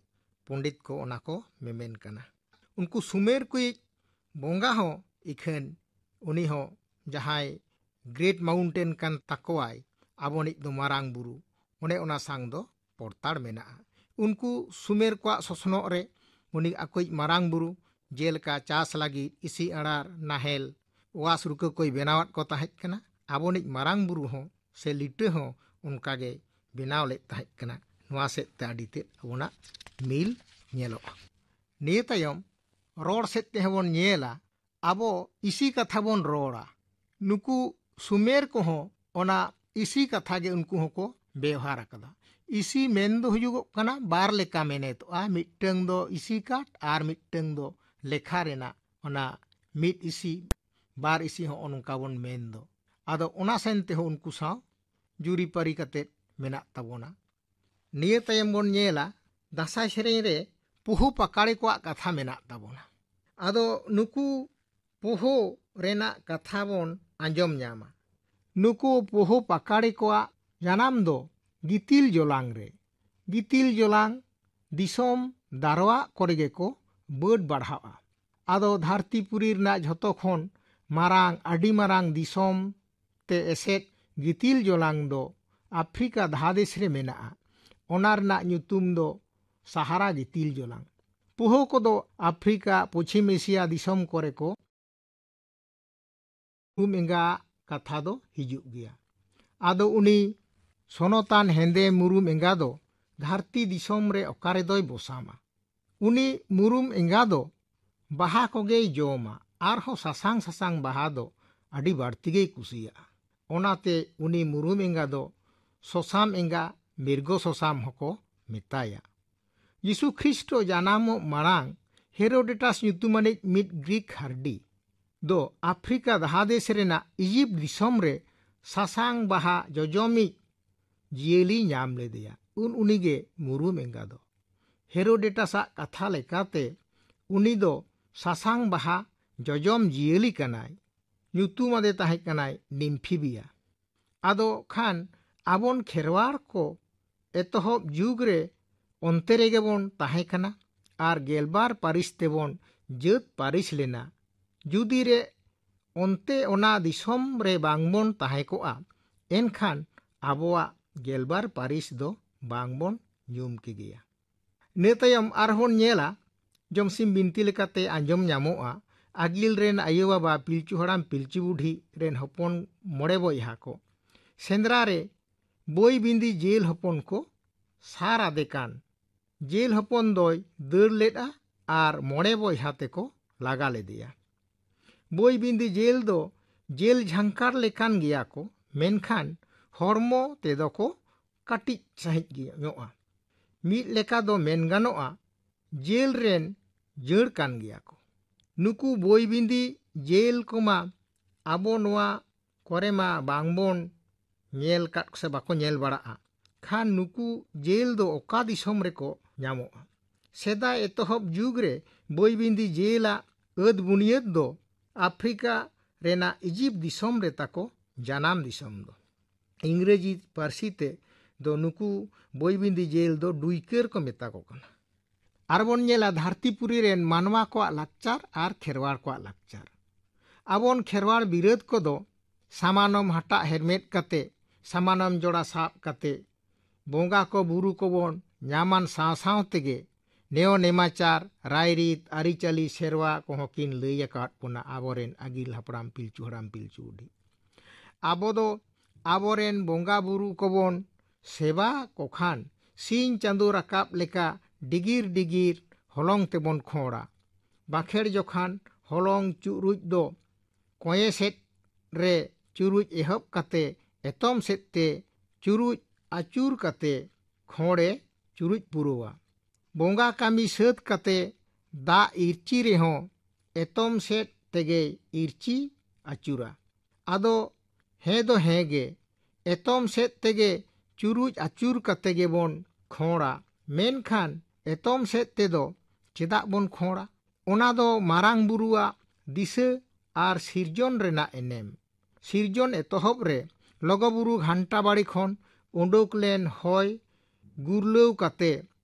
ᱯᱚᱸᱰᱤᱛ ᱠᱚ ᱚᱱᱟ ᱠᱚ ᱢᱮᱢᱮᱱ ᱠᱟᱱᱟ᱾ ᱩᱱᱠᱩ ᱥᱩᱢᱮᱨ ᱠᱚᱭᱤᱡ ᱵᱚᱸᱜᱟ ᱦᱚᱸ ᱤᱠᱷᱟᱹᱱ ᱩᱱᱤ ᱦᱚᱸ ᱡᱟᱦᱟᱸᱭ ᱜᱨᱮᱴ ᱢᱟᱣᱩᱱᱴᱮᱱ ᱠᱟᱱ ᱛᱟᱠᱚᱣᱟᱭ, ᱟᱵᱚᱱᱤᱡ ᱫᱚ ᱢᱟᱨᱟᱝ ᱵᱩᱨᱩ, ᱚᱱᱮ ᱚᱱᱟ ᱥᱟᱝ ᱫᱚ ᱯᱚᱲᱛᱟᱲ ᱢᱮᱱᱟᱜᱼᱟ᱾ ᱩᱱᱠᱩ ᱥᱩᱢᱮᱨ ᱠᱚᱣᱟᱜ ᱥᱚᱥᱱᱚᱜ ᱨᱮ ᱩᱱᱤ ᱟᱠᱚᱭᱤᱡ ᱢᱟᱨᱟᱝ ᱵᱩᱨᱩ ᱡᱮᱞᱮᱠᱟ ᱪᱟᱥ ᱞᱟᱹᱜᱤᱫ ᱤᱥᱤ ᱟᱲᱟᱨ, ᱱᱟᱦᱮᱞ, ᱚᱣᱟᱥ ᱨᱩᱠᱟᱹ ᱠᱚᱭ ᱵᱮᱱᱟᱣᱟᱫ ᱠᱚ ᱛᱟᱦᱮᱸ ᱠᱟᱱᱟ᱾ ᱟᱵᱚᱱᱤᱡ ᱢᱟᱨᱟᱝ ᱵᱩᱨᱩ ᱦᱚᱸ ᱥᱮ ᱞᱤᱴᱟᱹ ᱦᱚᱸ ᱚᱱᱠᱟ ᱜᱮ ᱵᱮᱱᱟᱣ ᱞᱮᱫ ᱛᱟᱦᱮᱸ ᱠᱟᱱᱟ᱾ ᱱᱚᱣᱟ ᱥᱮᱫ ᱛᱮ ᱟᱹᱰᱤ ᱛᱮᱫ ᱟᱵᱚᱱᱟᱜ ᱢᱤᱞ ᱧᱮᱞᱚᱜᱼᱟ᱾ ᱱᱤᱭᱟᱹ ᱛᱟᱭᱚᱢ ᱨᱚᱲ ᱥᱮᱫ ᱛᱮᱦᱚᱸ ᱵᱚᱱ ᱧᱮᱞᱟ᱾ ᱟᱵᱚ ᱤᱥᱤ ᱠᱟᱛᱷᱟ ᱵᱚᱱ ᱨᱚᱲᱟ, ᱱᱩᱠᱩ ᱥᱩᱢᱮᱨ ᱠᱚᱦᱚᱸ ᱚᱱᱟ ᱤᱥᱤ ᱠᱟᱛᱷᱟ ᱜᱮ ᱩᱱᱠᱩ ᱦᱚᱸᱠᱚ ᱵᱮᱣᱦᱟᱨ ᱟᱠᱟᱫᱟ᱾ ᱤᱥᱤ ᱢᱮᱱ ᱫᱚ ᱦᱩᱭᱩᱜᱚᱜ ᱠᱟᱱᱟ ᱵᱟᱨ ᱞᱮᱠᱟ ᱢᱮᱱᱮᱛᱚᱜᱼᱟ, ᱢᱤᱫᱴᱟᱝ ᱫᱚ ᱤᱥᱤ ᱠᱟᱴ ᱟᱨ ᱢᱤᱫᱴᱟᱝ ᱫᱚ ᱞᱮᱠᱷᱟ ᱨᱮᱱᱟᱜ ᱚᱱᱟ ᱢᱤᱫ ᱤᱥᱤ, ᱵᱟᱨ ᱤᱥᱤ ᱦᱚᱸ ᱱᱚᱝᱠᱟ ᱵᱚᱱ ᱢᱮᱱ ᱫᱚ᱾ ᱟᱫᱚ ᱚᱱᱟ ᱥᱮᱱ ᱛᱮᱦᱚᱸ ᱩᱱᱠᱩ ᱥᱟᱶ ᱡᱩᱨᱤᱯᱟᱹᱨᱤ ᱠᱟᱛᱮ ᱢᱮᱱᱟᱜ ᱛᱟᱵᱚᱱᱟ᱾ ᱱᱤᱭᱟᱹ ᱛᱟᱭᱚᱢ ᱵᱚᱱ ᱧᱮᱞᱟ ᱫᱟᱸᱥᱟᱭ ᱥᱮᱨᱮᱧ ᱨᱮ ᱯᱩᱦᱩ ᱯᱟᱠᱟᱲᱮ ᱠᱚᱣᱟᱜ ᱠᱟᱛᱷᱟ ᱢᱮᱱᱟᱜ ᱛᱟᱵᱚᱱᱟ᱾ ᱟᱫᱚ ᱱᱩᱠᱩ ᱯᱩᱦᱩ ᱨᱮᱱᱟᱜ ᱠᱟᱛᱷᱟ ᱵᱚᱱ ᱟᱸᱡᱚᱢ ᱧᱟᱢᱟ᱾ ᱱᱩᱠᱩ ᱯᱩᱦᱩ ᱯᱟᱠᱟᱲᱮ ᱠᱚᱣᱟᱜ ᱡᱟᱱᱟᱢ ᱫᱚ ᱜᱤᱛᱤᱞ ᱡᱚᱞᱟᱝ ᱨᱮ᱾ ᱜᱤᱛᱤᱞ ᱡᱚᱞᱟᱝ ᱫᱤᱥᱚᱢ ᱫᱟᱨᱣᱟᱜ ᱠᱚᱨᱮ ᱜᱮᱠᱚ ᱵᱟᱹᱰ ᱵᱟᱲᱦᱟᱜᱼᱟ᱾ ᱟᱫᱚ ᱫᱷᱟᱹᱨᱛᱤ ᱯᱩᱨᱤ ᱨᱮᱱᱟᱜ ᱡᱷᱚᱛᱚ ᱠᱷᱚᱱ ᱢᱟᱨᱟᱝ, ᱟᱹᱰᱤ ᱢᱟᱨᱟᱝ ᱫᱤᱥᱚᱢ ᱛᱮ ᱮᱥᱮᱫ ᱜᱤᱛᱤᱞ ᱡᱚᱞᱟᱝ ᱫᱚ ᱟᱯᱷᱨᱤᱠᱟ ᱫᱷᱟᱫᱮᱥ ᱨᱮ ᱢᱮᱱᱟᱜᱼᱟ᱾ ᱚᱱᱟ ᱨᱮᱱᱟᱜ ᱧᱩᱛᱩᱢ ᱫᱚ ᱥᱟᱦᱟᱨᱟ ᱜᱤᱛᱤᱞ ᱡᱚᱞᱟᱝ᱾ ᱯᱩᱦᱩ ᱠᱚᱫᱚ ᱟᱯᱷᱨᱤᱠᱟ, ᱯᱚᱪᱷᱤᱢ ᱮᱥᱤᱭᱟ ᱫᱤᱥᱚᱢ ᱠᱚᱨᱮ ᱠᱚ ᱢᱩᱨᱩᱢ ᱮᱸᱜᱟ ᱠᱟᱛᱷᱟ ᱫᱚ ᱦᱤᱡᱩᱜ ᱜᱮᱭᱟ᱾ ᱟᱫᱚ ᱩᱱᱤ ᱥᱚᱱᱚᱛᱟᱱ ᱦᱮᱸᱫᱮ ᱢᱩᱨᱩᱢ ᱮᱸᱜᱟ ᱫᱚ ᱫᱷᱟᱹᱨᱛᱤ ᱫᱤᱥᱚᱢ ᱨᱮ ᱚᱠᱟ ᱨᱮᱫᱚᱭ ᱵᱚᱥᱟᱢᱟ? ᱩᱱᱤ ᱢᱩᱨᱩᱢ ᱮᱸᱜᱟ ᱫᱚ ᱵᱟᱦᱟ ᱠᱚᱜᱮᱭ ᱡᱚᱢᱟ, ᱟᱨᱦᱚᱸ ᱥᱟᱥᱟᱝ ᱥᱟᱥᱟᱝ ᱵᱟᱦᱟ ᱫᱚ ᱟᱹᱰᱤ ᱵᱟᱹᱲᱛᱤ ᱜᱮᱭ ᱠᱩᱥᱤᱭᱟᱜᱼᱟ᱾ ᱚᱱᱟᱛᱮ ᱩᱱᱤ ᱢᱩᱨᱩᱢ ᱮᱸᱜᱟ ᱫᱚ ᱥᱚᱥᱟᱢ ᱮᱸᱜᱟ, ᱢᱤᱨᱜᱚ ᱥᱚᱥᱟᱢ ᱦᱚᱸᱠᱚ ᱢᱮᱛᱟᱭᱟ᱾ ᱡᱤᱥᱩ ᱠᱷᱨᱤᱥᱴᱚ ᱡᱟᱱᱟᱢᱚᱜ ᱢᱟᱲᱟᱝ ᱦᱮᱨᱳᱰᱮᱴᱟᱥ ᱧᱩᱛᱩᱢᱟᱱᱤᱡ ᱢᱤᱫ ᱜᱨᱤᱠ ᱦᱟᱨᱰᱤ ᱫᱚ ᱟᱯᱷᱨᱤᱠᱟ ᱫᱟᱦᱟ ᱫᱮᱥ ᱨᱮᱱᱟᱜ ᱤᱡᱤᱯᱴ ᱫᱤᱥᱚᱢ ᱨᱮ ᱥᱟᱥᱟᱝ ᱵᱟᱦᱟ ᱡᱚᱡᱚᱢᱤᱡ ᱡᱤᱭᱟᱹᱞᱤ ᱧᱟᱢ ᱞᱮᱫᱮᱭᱟ᱾ ᱩᱱ ᱩᱱᱤᱜᱮ ᱢᱩᱨᱩᱢ ᱮᱸᱜᱟ ᱫᱚ᱾ ᱦᱮᱨᱳᱰᱮᱴᱟᱥᱟᱜ ᱠᱟᱛᱷᱟ ᱞᱮᱠᱟᱛᱮ ᱩᱱᱤ ᱫᱚ ᱥᱟᱥᱟᱝ ᱵᱟᱦᱟ ᱡᱚᱡᱚᱢ ᱡᱤᱭᱟᱹᱞᱤ ᱠᱟᱱᱟᱭ᱾ ᱧᱩᱛᱩᱢ ᱟᱫᱮ ᱛᱟᱦᱮᱸ ᱠᱟᱱᱟᱭ ᱱᱤᱢᱯᱷᱤᱵᱤᱭᱟ᱾ ᱟᱫᱚ ᱠᱷᱟᱱ ᱟᱵᱚᱱ ᱠᱷᱮᱨᱣᱟᱲ ᱠᱚ ᱮᱛᱚᱦᱚᱵ ᱡᱩᱜᱽ ᱨᱮ ᱚᱱᱛᱮ ᱨᱮᱜᱮ ᱵᱚᱱ ᱛᱟᱦᱮᱸ ᱠᱟᱱᱟ ᱟᱨ ᱜᱮᱞᱵᱟᱨ ᱯᱟᱹᱨᱤᱥ ᱛᱮᱵᱚᱱ ᱡᱟᱹᱛ ᱯᱟᱹᱨᱤᱥ ᱞᱮᱱᱟ᱾ ᱡᱩᱫᱤ ᱨᱮ ᱚᱱᱛᱮ ᱚᱱᱟ ᱫᱤᱥᱚᱢ ᱨᱮ ᱵᱟᱝᱵᱚᱱ ᱛᱟᱦᱮᱸ ᱠᱚᱜᱼᱟ, ᱮᱱᱠᱷᱟᱱ ᱟᱵᱚᱣᱟᱜ ᱜᱮᱞᱵᱟᱨ ᱯᱟᱹᱨᱤᱥ ᱫᱚ ᱵᱟᱝᱵᱚᱱ ᱧᱩᱢ ᱠᱮᱜᱮᱭᱟ᱾ ᱤᱱᱟᱹ ᱛᱟᱭᱚᱢ ᱟᱨᱦᱚᱸ ᱵᱚᱱ ᱧᱮᱞᱟ, ᱡᱚᱢᱥᱤᱢ ᱵᱤᱱᱛᱤ ᱞᱮᱠᱟᱛᱮ ᱟᱸᱡᱚᱢ ᱧᱟᱢᱚᱜᱼᱟ, ᱟᱹᱜᱤᱞ ᱨᱮᱱ ᱟᱭᱳ ᱵᱟᱵᱟ, ᱯᱤᱞᱪᱩ ᱦᱟᱲᱟᱢ ᱯᱤᱞᱪᱩ ᱵᱩᱰᱷᱤ ᱨᱮᱱ ᱦᱚᱯᱚᱱ ᱢᱚᱬᱮ ᱵᱚᱭᱦᱟ ᱠᱚ ᱥᱮᱸᱫᱽᱨᱟ ᱨᱮ ᱵᱳᱭ ᱵᱤᱸᱫᱤ ᱡᱮᱞ ᱦᱚᱯᱚᱱ ᱠᱚ ᱥᱟᱨ ᱟᱫᱮ ᱠᱟᱱ᱾ ᱡᱮᱞ ᱦᱚᱯᱚᱱ ᱫᱚᱭ ᱫᱟᱹᱲ ᱞᱮᱫᱼᱟ ᱟᱨ ᱢᱚᱬᱮ ᱵᱚᱭᱦᱟ ᱛᱮᱠᱚ ᱞᱟᱜᱟ ᱞᱮᱫᱮᱭᱟ᱾ ᱵᱳᱭ ᱵᱤᱸᱫᱤ ᱡᱮᱞ ᱫᱚ ᱡᱮᱞ ᱡᱷᱟᱝᱠᱟᱨ ᱞᱮᱠᱟᱱ ᱜᱮᱭᱟ ᱠᱚ, ᱢᱮᱱᱠᱷᱟᱱ ᱦᱚᱲᱢᱚ ᱛᱮᱫᱚ ᱠᱚ ᱠᱟᱹᱴᱤᱡ ᱥᱟᱺᱦᱤᱡ ᱜᱮ ᱧᱚᱜᱼᱟ᱾ ᱢᱤᱫ ᱞᱮᱠᱟ ᱫᱚ ᱢᱮᱱ ᱜᱟᱱᱚᱜᱼᱟ, ᱡᱮᱞ ᱨᱮᱱ ᱡᱟᱹᱲ ᱠᱟᱱ ᱜᱮᱭᱟ ᱠᱚ᱾ ᱱᱩᱠᱩ ᱵᱳᱭ ᱵᱤᱸᱫᱤ ᱡᱮᱞ ᱠᱚᱢᱟ ᱟᱵᱚ ᱱᱚᱣᱟ ᱠᱚᱨᱮ ᱢᱟ ᱵᱟᱝᱵᱚᱱ ᱧᱮᱞ ᱠᱟᱫ ᱥᱮ ᱵᱟᱠᱚ ᱧᱮᱞ ᱵᱟᱲᱟᱜᱼᱟ᱾ ᱠᱷᱟᱱ ᱱᱩᱠᱩ ᱡᱮᱞ ᱫᱚ ᱚᱠᱟ ᱫᱤᱥᱚᱢ ᱨᱮᱠᱚ ᱧᱟᱢᱚᱜᱼᱟ? ᱥᱮᱫᱟᱭ ᱮᱛᱚᱦᱚᱵ ᱡᱩᱜᱽ ᱨᱮ ᱵᱳᱭ ᱵᱤᱸᱫᱤ ᱡᱮᱞᱟᱜ ᱟᱹᱫ ᱵᱩᱱᱤᱭᱟᱹᱫ ᱫᱚ ᱟᱯᱷᱨᱤᱠᱟ ᱨᱮᱱᱟᱜ ᱤᱡᱤᱯᱴ ᱫᱤᱥᱚᱢ ᱨᱮ ᱛᱟᱠᱚ ᱡᱟᱱᱟᱢ ᱫᱤᱥᱚᱢ ᱫᱚ᱾ ᱤᱝᱨᱮᱡᱤ ᱯᱟᱹᱨᱥᱤ ᱛᱮ ᱫᱚ ᱱᱩᱠᱩ ᱵᱳᱭ ᱵᱤᱸᱫᱤ ᱡᱮᱞ ᱫᱚ ᱰᱩᱭᱠᱟᱹᱨ ᱠᱚ ᱢᱮᱛᱟ ᱠᱚ ᱠᱟᱱᱟ᱾ ᱟᱨᱵᱚᱱ ᱧᱮᱞᱟ ᱫᱷᱟᱹᱨᱛᱤᱯᱩᱨᱤ ᱨᱮᱱ ᱢᱟᱱᱣᱟ ᱠᱚᱣᱟᱜ ᱞᱟᱠᱪᱟᱨ ᱟᱨ ᱠᱷᱮᱨᱣᱟᱲ ᱠᱚᱣᱟᱜ ᱞᱟᱠᱪᱟᱨ᱾ ᱟᱵᱚᱱ ᱠᱷᱮᱨᱣᱟᱲ ᱵᱤᱨᱟᱹᱫ ᱠᱚᱫᱚ ᱥᱟᱢᱟᱱᱚᱢ ᱦᱟᱴᱟᱜ ᱦᱮᱨᱢᱮᱫ ᱠᱟᱛᱮ, ᱥᱟᱢᱟᱱᱚᱢ ᱡᱚᱲᱟ ᱥᱟᱵ ᱠᱟᱛᱮ, ᱵᱚᱸᱜᱟ ᱠᱚ ᱵᱩᱨᱩ ᱠᱚᱵᱚᱱ ᱧᱟᱢᱟᱱ ᱥᱟᱶ ᱥᱟᱶ ᱛᱮᱜᱮ ᱱᱮᱭᱚ ᱱᱮᱢᱟᱪᱟᱨ, ᱨᱟᱭᱨᱤᱛ, ᱟᱹᱨᱤᱪᱟᱹᱞᱤ, ᱥᱮᱨᱣᱟ ᱠᱚᱦᱚᱸ ᱠᱤᱱ ᱞᱟᱹᱭ ᱟᱠᱟᱫ ᱵᱚᱱᱟ ᱟᱵᱚᱨᱮᱱ ᱟᱹᱜᱤᱞ ᱦᱟᱯᱲᱟᱢ ᱯᱤᱞᱪᱩ ᱦᱟᱲᱟᱢ ᱯᱤᱞᱪᱩ ᱵᱩᱰᱷᱤ᱾ ᱟᱵᱚ ᱫᱚ ᱟᱵᱚᱨᱮᱱ ᱵᱚᱸᱜᱟ ᱵᱩᱨᱩ ᱠᱚᱵᱚᱱ ᱥᱮᱵᱟ ᱠᱚ ᱠᱷᱟᱱ ᱥᱤᱧ ᱪᱟᱸᱫᱳ ᱨᱟᱠᱟᱵ ᱞᱮᱠᱟ ᱰᱤᱜᱤᱨ ᱰᱤᱜᱤᱨ ᱦᱚᱞᱚᱝ ᱛᱮᱵᱚᱱ ᱠᱷᱚᱲᱟ᱾ ᱵᱟᱸᱠᱷᱮᱲ ᱡᱚᱠᱷᱟᱱ ᱦᱚᱞᱚᱝ ᱪᱩᱨᱩᱡ ᱫᱚ ᱠᱚᱸᱭᱮ ᱥᱮᱫ ᱨᱮ ᱪᱩᱨᱩᱡ ᱮᱦᱚᱵ ᱠᱟᱛᱮ ᱮᱛᱚᱢ ᱥᱮᱫ ᱛᱮ ᱪᱩᱨᱩᱡ ᱟᱹᱪᱩᱨ ᱠᱟᱛᱮ ᱠᱷᱚᱲᱮ ᱪᱩᱨᱩᱡ ᱯᱩᱨᱟᱹᱣᱟ᱾ ᱵᱚᱸᱜᱟ ᱠᱟᱹᱢᱤ ᱥᱟᱹᱛ ᱠᱟᱛᱮ ᱫᱟᱜ ᱤᱨᱪᱤ ᱨᱮᱦᱚᱸ ᱮᱛᱚᱢ ᱥᱮᱫ ᱛᱮᱜᱮᱭ ᱤᱨᱪᱤ ᱟᱹᱪᱩᱨᱟ᱾ ᱟᱫᱚ ᱦᱮᱸ ᱫᱚ ᱦᱮᱸ ᱜᱮ, ᱮᱛᱚᱢ ᱥᱮᱫ ᱛᱮᱜᱮ ᱪᱩᱨᱩᱡ ᱟᱹᱪᱩᱨ ᱠᱟᱛᱮ ᱜᱮᱵᱚᱱ ᱠᱷᱚᱲᱟ᱾ ᱢᱮᱱᱠᱷᱟᱱ ᱮᱛᱚᱢ ᱥᱮᱫ ᱛᱮᱫᱚ ᱪᱮᱫᱟᱜ ᱵᱚᱱ ᱠᱷᱚᱲᱟ? ᱚᱱᱟ ᱫᱚ ᱢᱟᱨᱟᱝ ᱵᱩᱨᱩᱣᱟᱜ ᱫᱤᱥᱟᱹ ᱟᱨ ᱥᱤᱨᱡᱚᱱ ᱨᱮᱱᱟᱜ ᱮᱱᱮᱢ᱾ ᱥᱤᱨᱡᱚᱱ ᱮᱛᱚᱦᱚᱵ ᱨᱮ ᱞᱚᱜᱚ ᱵᱩᱨᱩ ᱜᱷᱟᱱᱴᱟ ᱵᱟᱲᱤ ᱠᱷᱚᱱ ᱩᱰᱩᱠ ᱞᱮᱱ ᱦᱚᱭ ᱜᱩᱨᱞᱟᱹᱣ ᱠᱟᱛᱮ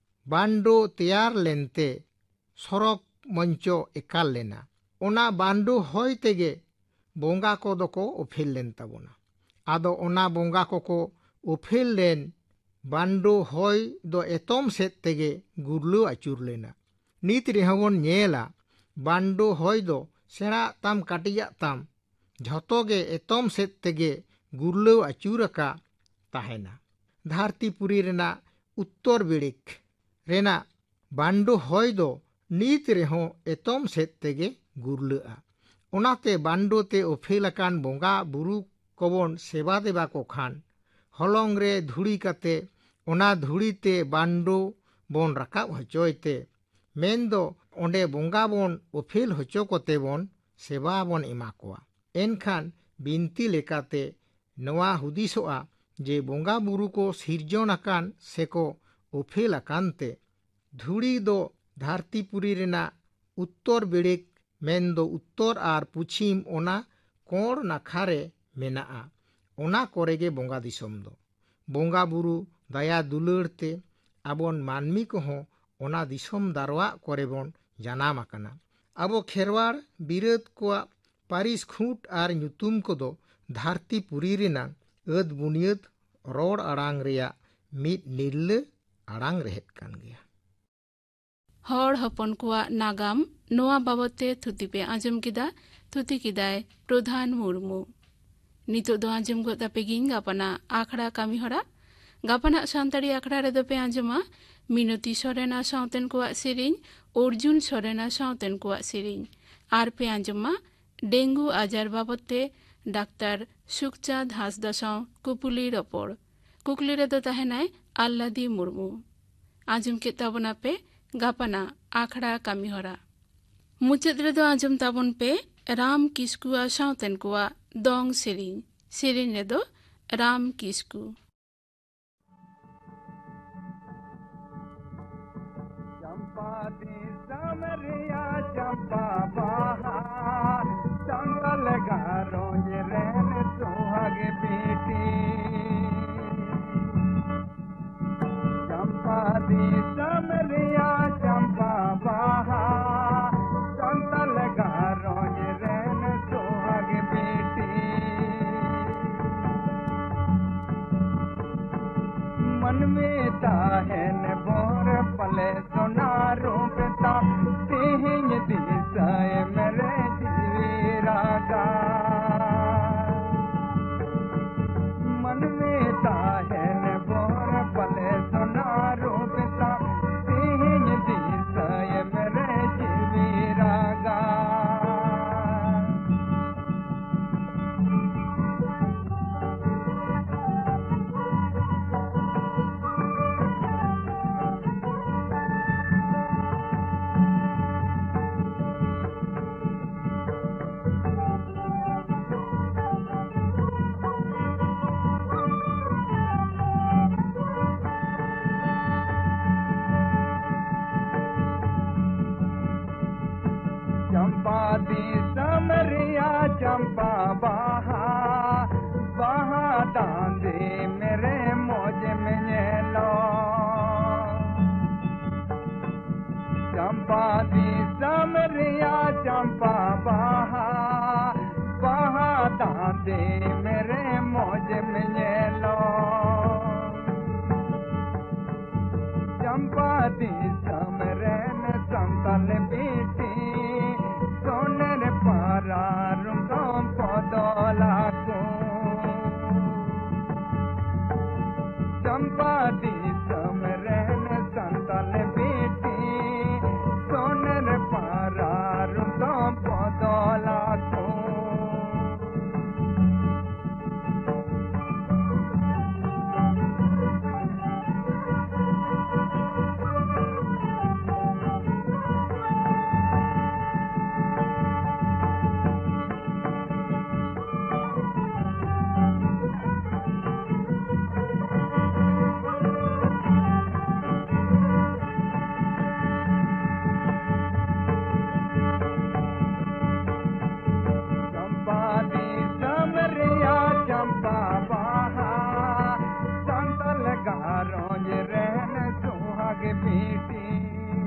ᱵᱟᱱᱰᱳ ᱛᱮᱭᱟᱨ ᱞᱮᱱᱛᱮ ᱥᱚᱨᱚᱜᱽ ᱢᱚᱧᱪᱚ ᱮᱠᱟᱞ ᱞᱮᱱᱟ᱾ ᱚᱱᱟ ᱵᱟᱱᱰᱳ ᱦᱚᱭ ᱛᱮᱜᱮ ᱵᱚᱸᱜᱟ ᱠᱚᱫᱚ ᱠᱚ ᱚᱯᱷᱮᱞ ᱞᱮᱱ ᱛᱟᱵᱚᱱᱟ᱾ ᱟᱫᱚ ᱚᱱᱟ ᱵᱚᱸᱜᱟ ᱠᱚᱠᱚ ᱚᱯᱷᱮᱞ ᱞᱮᱱ ᱵᱟᱱᱰᱳ ᱦᱚᱭ ᱫᱚ ᱮᱛᱚᱢ ᱥᱮᱫ ᱛᱮᱜᱮ ᱜᱩᱨᱞᱟᱹᱣ ᱟᱹᱪᱩᱨ ᱞᱮᱱᱟ᱾ ᱱᱤᱛ ᱨᱮᱦᱚᱸ ᱵᱚᱱ ᱧᱮᱞᱟ, ᱵᱟᱱᱰᱳ ᱦᱚᱭ ᱫᱚ ᱥᱮᱬᱟᱜ ᱛᱟᱢ ᱠᱟᱹᱴᱤᱡᱟᱜ ᱛᱟᱢ, ᱡᱷᱚᱛᱚ ᱜᱮ ᱮᱛᱚᱢ ᱥᱮᱫ ᱛᱮᱜᱮ ᱜᱩᱨᱞᱟᱹᱣ ᱟᱹᱪᱩᱨ ᱟᱠᱟ ᱛᱟᱦᱮᱱᱟ᱾ ᱫᱷᱟᱹᱨᱛᱤ ᱯᱩᱨᱤ ᱨᱮᱱᱟᱜ ᱩᱛᱛᱚᱨ ᱵᱤᱲᱤᱠ ᱨᱮᱱᱟᱜ ᱵᱟᱱᱰᱳ ᱦᱚᱭ ᱫᱚ ᱱᱤᱛ ᱨᱮᱦᱚᱸ ᱮᱛᱚᱢ ᱥᱮᱫ ᱛᱮᱜᱮ ᱜᱩᱨᱞᱟᱹᱜᱼᱟ᱾ ᱚᱱᱟᱛᱮ ᱵᱟᱱᱰᱳ ᱛᱮ ᱚᱯᱷᱮᱞ ᱟᱠᱟᱱ ᱵᱚᱸᱜᱟ ᱵᱩᱨᱩ ᱠᱚᱵᱚᱱ ᱥᱮᱵᱟ ᱫᱮᱵᱟ ᱠᱚ ᱠᱷᱟᱱ, ᱦᱚᱞᱚᱝ ᱨᱮ ᱫᱷᱩᱲᱤ ᱠᱟᱛᱮ ᱚᱱᱟ ᱫᱷᱩᱲᱤ ᱛᱮ ᱵᱟᱱᱰᱳ ᱵᱚᱱ ᱨᱟᱠᱟᱵ ᱦᱚᱪᱚᱭ ᱛᱮ, ᱢᱮᱱᱫᱚ ᱚᱸᱰᱮ ᱵᱚᱸᱜᱟ ᱵᱚᱱ ᱚᱯᱷᱮᱞ ᱦᱚᱪᱚ ᱠᱚᱛᱮ ᱵᱚᱱ ᱥᱮᱵᱟ ᱵᱚᱱ ᱮᱢᱟ ᱠᱚᱣᱟ᱾ ᱮᱱᱠᱷᱟᱱ ᱵᱤᱱᱛᱤ ᱞᱮᱠᱟᱛᱮ ᱱᱚᱣᱟ ᱦᱩᱫᱤᱥᱚᱜᱼᱟ ᱡᱮ ᱵᱚᱸᱜᱟ ᱵᱩᱨᱩ ᱠᱚ ᱥᱤᱨᱡᱚᱱ ᱟᱠᱟᱱ ᱥᱮᱠᱚ ᱚᱯᱷᱮᱞ ᱟᱠᱟᱱ ᱛᱮ, ᱫᱷᱩᱲᱤ ᱫᱚ ᱫᱷᱟᱹᱨᱛᱤ ᱯᱩᱨᱤ ᱨᱮᱱᱟᱜ ᱩᱛᱛᱚᱨ ᱵᱮᱲᱮᱠ, ᱢᱮᱱᱫᱚ ᱩᱛᱛᱚᱨ ᱟᱨ ᱯᱩᱪᱷᱤᱢ, ᱚᱱᱟ ᱠᱚᱬ ᱱᱟᱠᱷᱟ ᱨᱮ ᱢᱮᱱᱟᱜᱼᱟ᱾ ᱚᱱᱟ ᱠᱚᱨᱮ ᱜᱮ ᱵᱚᱸᱜᱟ ᱫᱤᱥᱚᱢ ᱫᱚ᱾ ᱵᱚᱸᱜᱟ ᱵᱩᱨᱩ ᱫᱟᱭᱟ ᱫᱩᱞᱟᱹᱲ ᱛᱮ ᱟᱵᱚᱱ ᱢᱟᱹᱱᱢᱤ ᱠᱚᱦᱚᱸ ᱚᱱᱟ ᱫᱤᱥᱚᱢ ᱫᱟᱨᱣᱟᱜ ᱠᱚᱨᱮ ᱵᱚᱱ ᱡᱟᱱᱟᱢ ᱟᱠᱟᱱᱟ᱾ ᱟᱵᱚ ᱠᱷᱮᱨᱣᱟᱲ ᱵᱤᱨᱟᱹᱫ ᱠᱚᱣᱟᱜ ᱯᱟᱹᱨᱤᱥ ᱠᱷᱩᱸᱴ ᱟᱨ ᱧᱩᱛᱩᱢ ᱠᱚᱫᱚ ᱫᱷᱟᱹᱨᱛᱤ ᱯᱩᱨᱤ ᱨᱮᱱᱟᱝ ᱟᱹᱫ ᱵᱩᱱᱤᱭᱟᱹᱫ ᱨᱚᱲ ᱟᱲᱟᱝ ᱨᱮᱭᱟᱜ ᱢᱤᱫ ᱱᱤᱨᱞᱟᱹ ᱟᱲᱟᱝ ᱨᱮᱦᱮᱫ ᱠᱟᱱ ᱜᱮᱭᱟ᱾ ᱦᱚᱲ ᱦᱚᱯᱚᱱ ᱠᱚᱣᱟᱜ ᱱᱟᱜᱟᱢ, ᱱᱚᱣᱟ ᱵᱟᱵᱚᱛ ᱛᱮ ᱛᱷᱩᱛᱤ ᱯᱮ ᱟᱸᱡᱚᱢ ᱠᱮᱫᱟ᱾ ᱛᱷᱩᱛᱤ ᱠᱮᱫᱟᱭ ᱯᱨᱚᱫᱷᱟᱱ ᱢᱩᱨᱢᱩ᱾ ᱱᱤᱛᱚᱜ ᱫᱚ ᱟᱸᱡᱚᱢ ᱜᱚᱫ ᱟᱯᱮ ᱜᱤᱧ ᱜᱟᱯᱟᱱᱟᱜ ᱟᱠᱷᱲᱟ ᱠᱟᱹᱢᱤ ᱦᱚᱨᱟ᱾ ᱜᱟᱯᱟᱱᱟᱜ ᱥᱟᱱᱛᱟᱲᱤ ᱟᱠᱷᱲᱟ ᱨᱮᱫᱚ ᱯᱮ ᱟᱸᱡᱚᱢᱟ ᱢᱤᱱᱚᱛᱤ ᱥᱚᱨᱮᱱ ᱟᱨ ᱥᱟᱶᱛᱮᱱ ᱠᱚᱣᱟᱜ ᱥᱮᱨᱮᱧ ᱚᱨᱡᱩᱱ ᱥᱚᱨᱮᱱᱟ ᱥᱟᱶᱛᱮᱱ ᱠᱚᱣᱟᱜ ᱥᱮᱨᱮᱧ᱾ ᱟᱨ ᱯᱮ ᱟᱸᱡᱚᱢᱟ ᱰᱮᱝᱜᱩ ᱟᱡᱟᱨ ᱵᱟᱵᱚᱫ ᱛᱮ ᱰᱟᱠᱛᱟᱨ ᱥᱩᱠᱪᱟᱸᱫᱽ ᱦᱟᱸᱥᱫᱟ ᱥᱟᱶ ᱠᱩᱯᱩᱞᱤ ᱨᱚᱯᱚᱲ᱾ ᱠᱩᱠᱞᱤ ᱨᱮᱫᱚ ᱛᱟᱦᱮᱱᱟᱭ ᱟᱞᱞᱟᱫᱤ ᱢᱩᱨᱢᱩ᱾ ᱟᱸᱡᱚᱢ ᱠᱮᱫ ᱛᱟᱵᱚᱱᱟᱯᱮ ᱜᱟᱯᱟᱱᱟᱜ ᱟᱠᱷᱲᱟ ᱠᱟᱹᱢᱤᱦᱚᱨᱟ᱾ ᱢᱩᱪᱟᱹᱫ ᱨᱮᱫᱚ ᱟᱸᱡᱚᱢ ᱛᱟᱵᱚᱱ ᱯᱮ ᱨᱟᱢ ᱠᱤᱥᱠᱩ ᱟᱨ ᱥᱟᱶᱛᱮᱱ ᱠᱚᱣᱟᱜ ᱫᱚᱝ ᱥᱮᱨᱮᱧ᱾ ᱥᱮᱨᱮᱧ ᱨᱮᱫᱚ ᱨᱟᱢ ᱠᱤᱥᱠᱩ᱾ ᱪᱟᱢᱯᱟ ᱫᱤᱥᱚᱢ ᱨᱮᱭᱟᱜ ᱪᱟᱢᱯᱟ ᱵᱟᱦᱟ, ᱥᱟᱱᱛᱟᱞ ᱜᱷᱟᱨᱚᱸᱡᱽ ᱨᱮᱱ ᱥᱩᱦᱟᱜ ᱵᱤᱴᱤ᱾ ᱪᱟᱢᱯᱟ ᱫᱤᱥᱚᱢ ᱨᱮᱭᱟᱜ ᱪᱟᱢᱯᱟ ᱵᱟᱦᱟ, ᱥᱟᱱᱛᱟᱞ ᱜᱷᱟᱨᱚᱸᱡᱽ ᱨᱮᱱ ᱥᱩᱦᱟᱜ ᱵᱤᱴᱤ᱾ ᱢᱟᱹᱱᱢᱤ ᱛᱟᱦᱮᱱ ᱵᱷᱳᱨ ᱯᱟᱞᱮ ᱥᱚᱱᱟ ᱨᱩᱯ ᱛᱟᱢ, ᱛᱮᱦᱮᱧ ᱫᱤᱥᱟᱹᱭ ᱢᱮᱨᱮ ᱡᱤᱣᱤ ᱨᱟᱜᱟ᱾ ᱢᱟᱹᱱᱢᱤ ᱛᱟᱦᱮᱱ ᱵᱷᱳᱨ ᱯᱟᱞᱮ ᱥᱚᱱᱟ ᱨᱩᱯ ᱛᱟᱢ, ᱛᱮᱦᱮᱧ ᱫᱤᱥᱟᱹᱭ ᱢᱮᱨᱮ ᱡᱤᱣᱤ ᱨᱟᱜᱟ᱾ ᱪᱟᱢᱯᱟ ᱫᱤᱥᱚᱢ ᱨᱮᱭᱟᱜ ᱪᱟᱢᱯᱟ ᱵᱟᱦᱟ, ᱵᱟᱦᱟ ᱫᱟᱸᱫᱮ ᱢᱮᱨᱮ ᱢᱚᱡᱮᱢ ᱧᱮᱞᱚᱜ᱾ ᱪᱟᱢᱯᱟ ᱫᱤᱥᱚᱢ ᱨᱮᱭᱟᱜ ᱪᱟᱢᱯᱟ ᱵᱟᱦᱟ, ᱵᱟᱦᱟ ᱫᱟᱸᱫᱮ ᱢᱮᱨᱮ ᱢᱚᱡᱮᱢ ᱧᱮᱞᱚᱜ᱾ ᱪᱟᱢᱯᱟ ᱫᱤᱥᱚᱢ ᱨᱮᱱ ᱥᱟᱱᱛᱟᱞ ᱵᱤᱴᱤ, ᱥᱚᱱᱮᱨ ᱯᱟᱨᱟ ᱨᱩᱸᱰᱟᱹ ᱵᱚᱫᱚᱞ ᱟᱠᱚ᱾ ᱪᱟᱢᱯᱟ ᱫᱤᱥᱚᱢ ᱨᱮᱱ ᱥᱟᱱᱛᱟᱞ ᱵᱤᱴᱤ,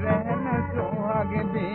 रहन सुहाग भी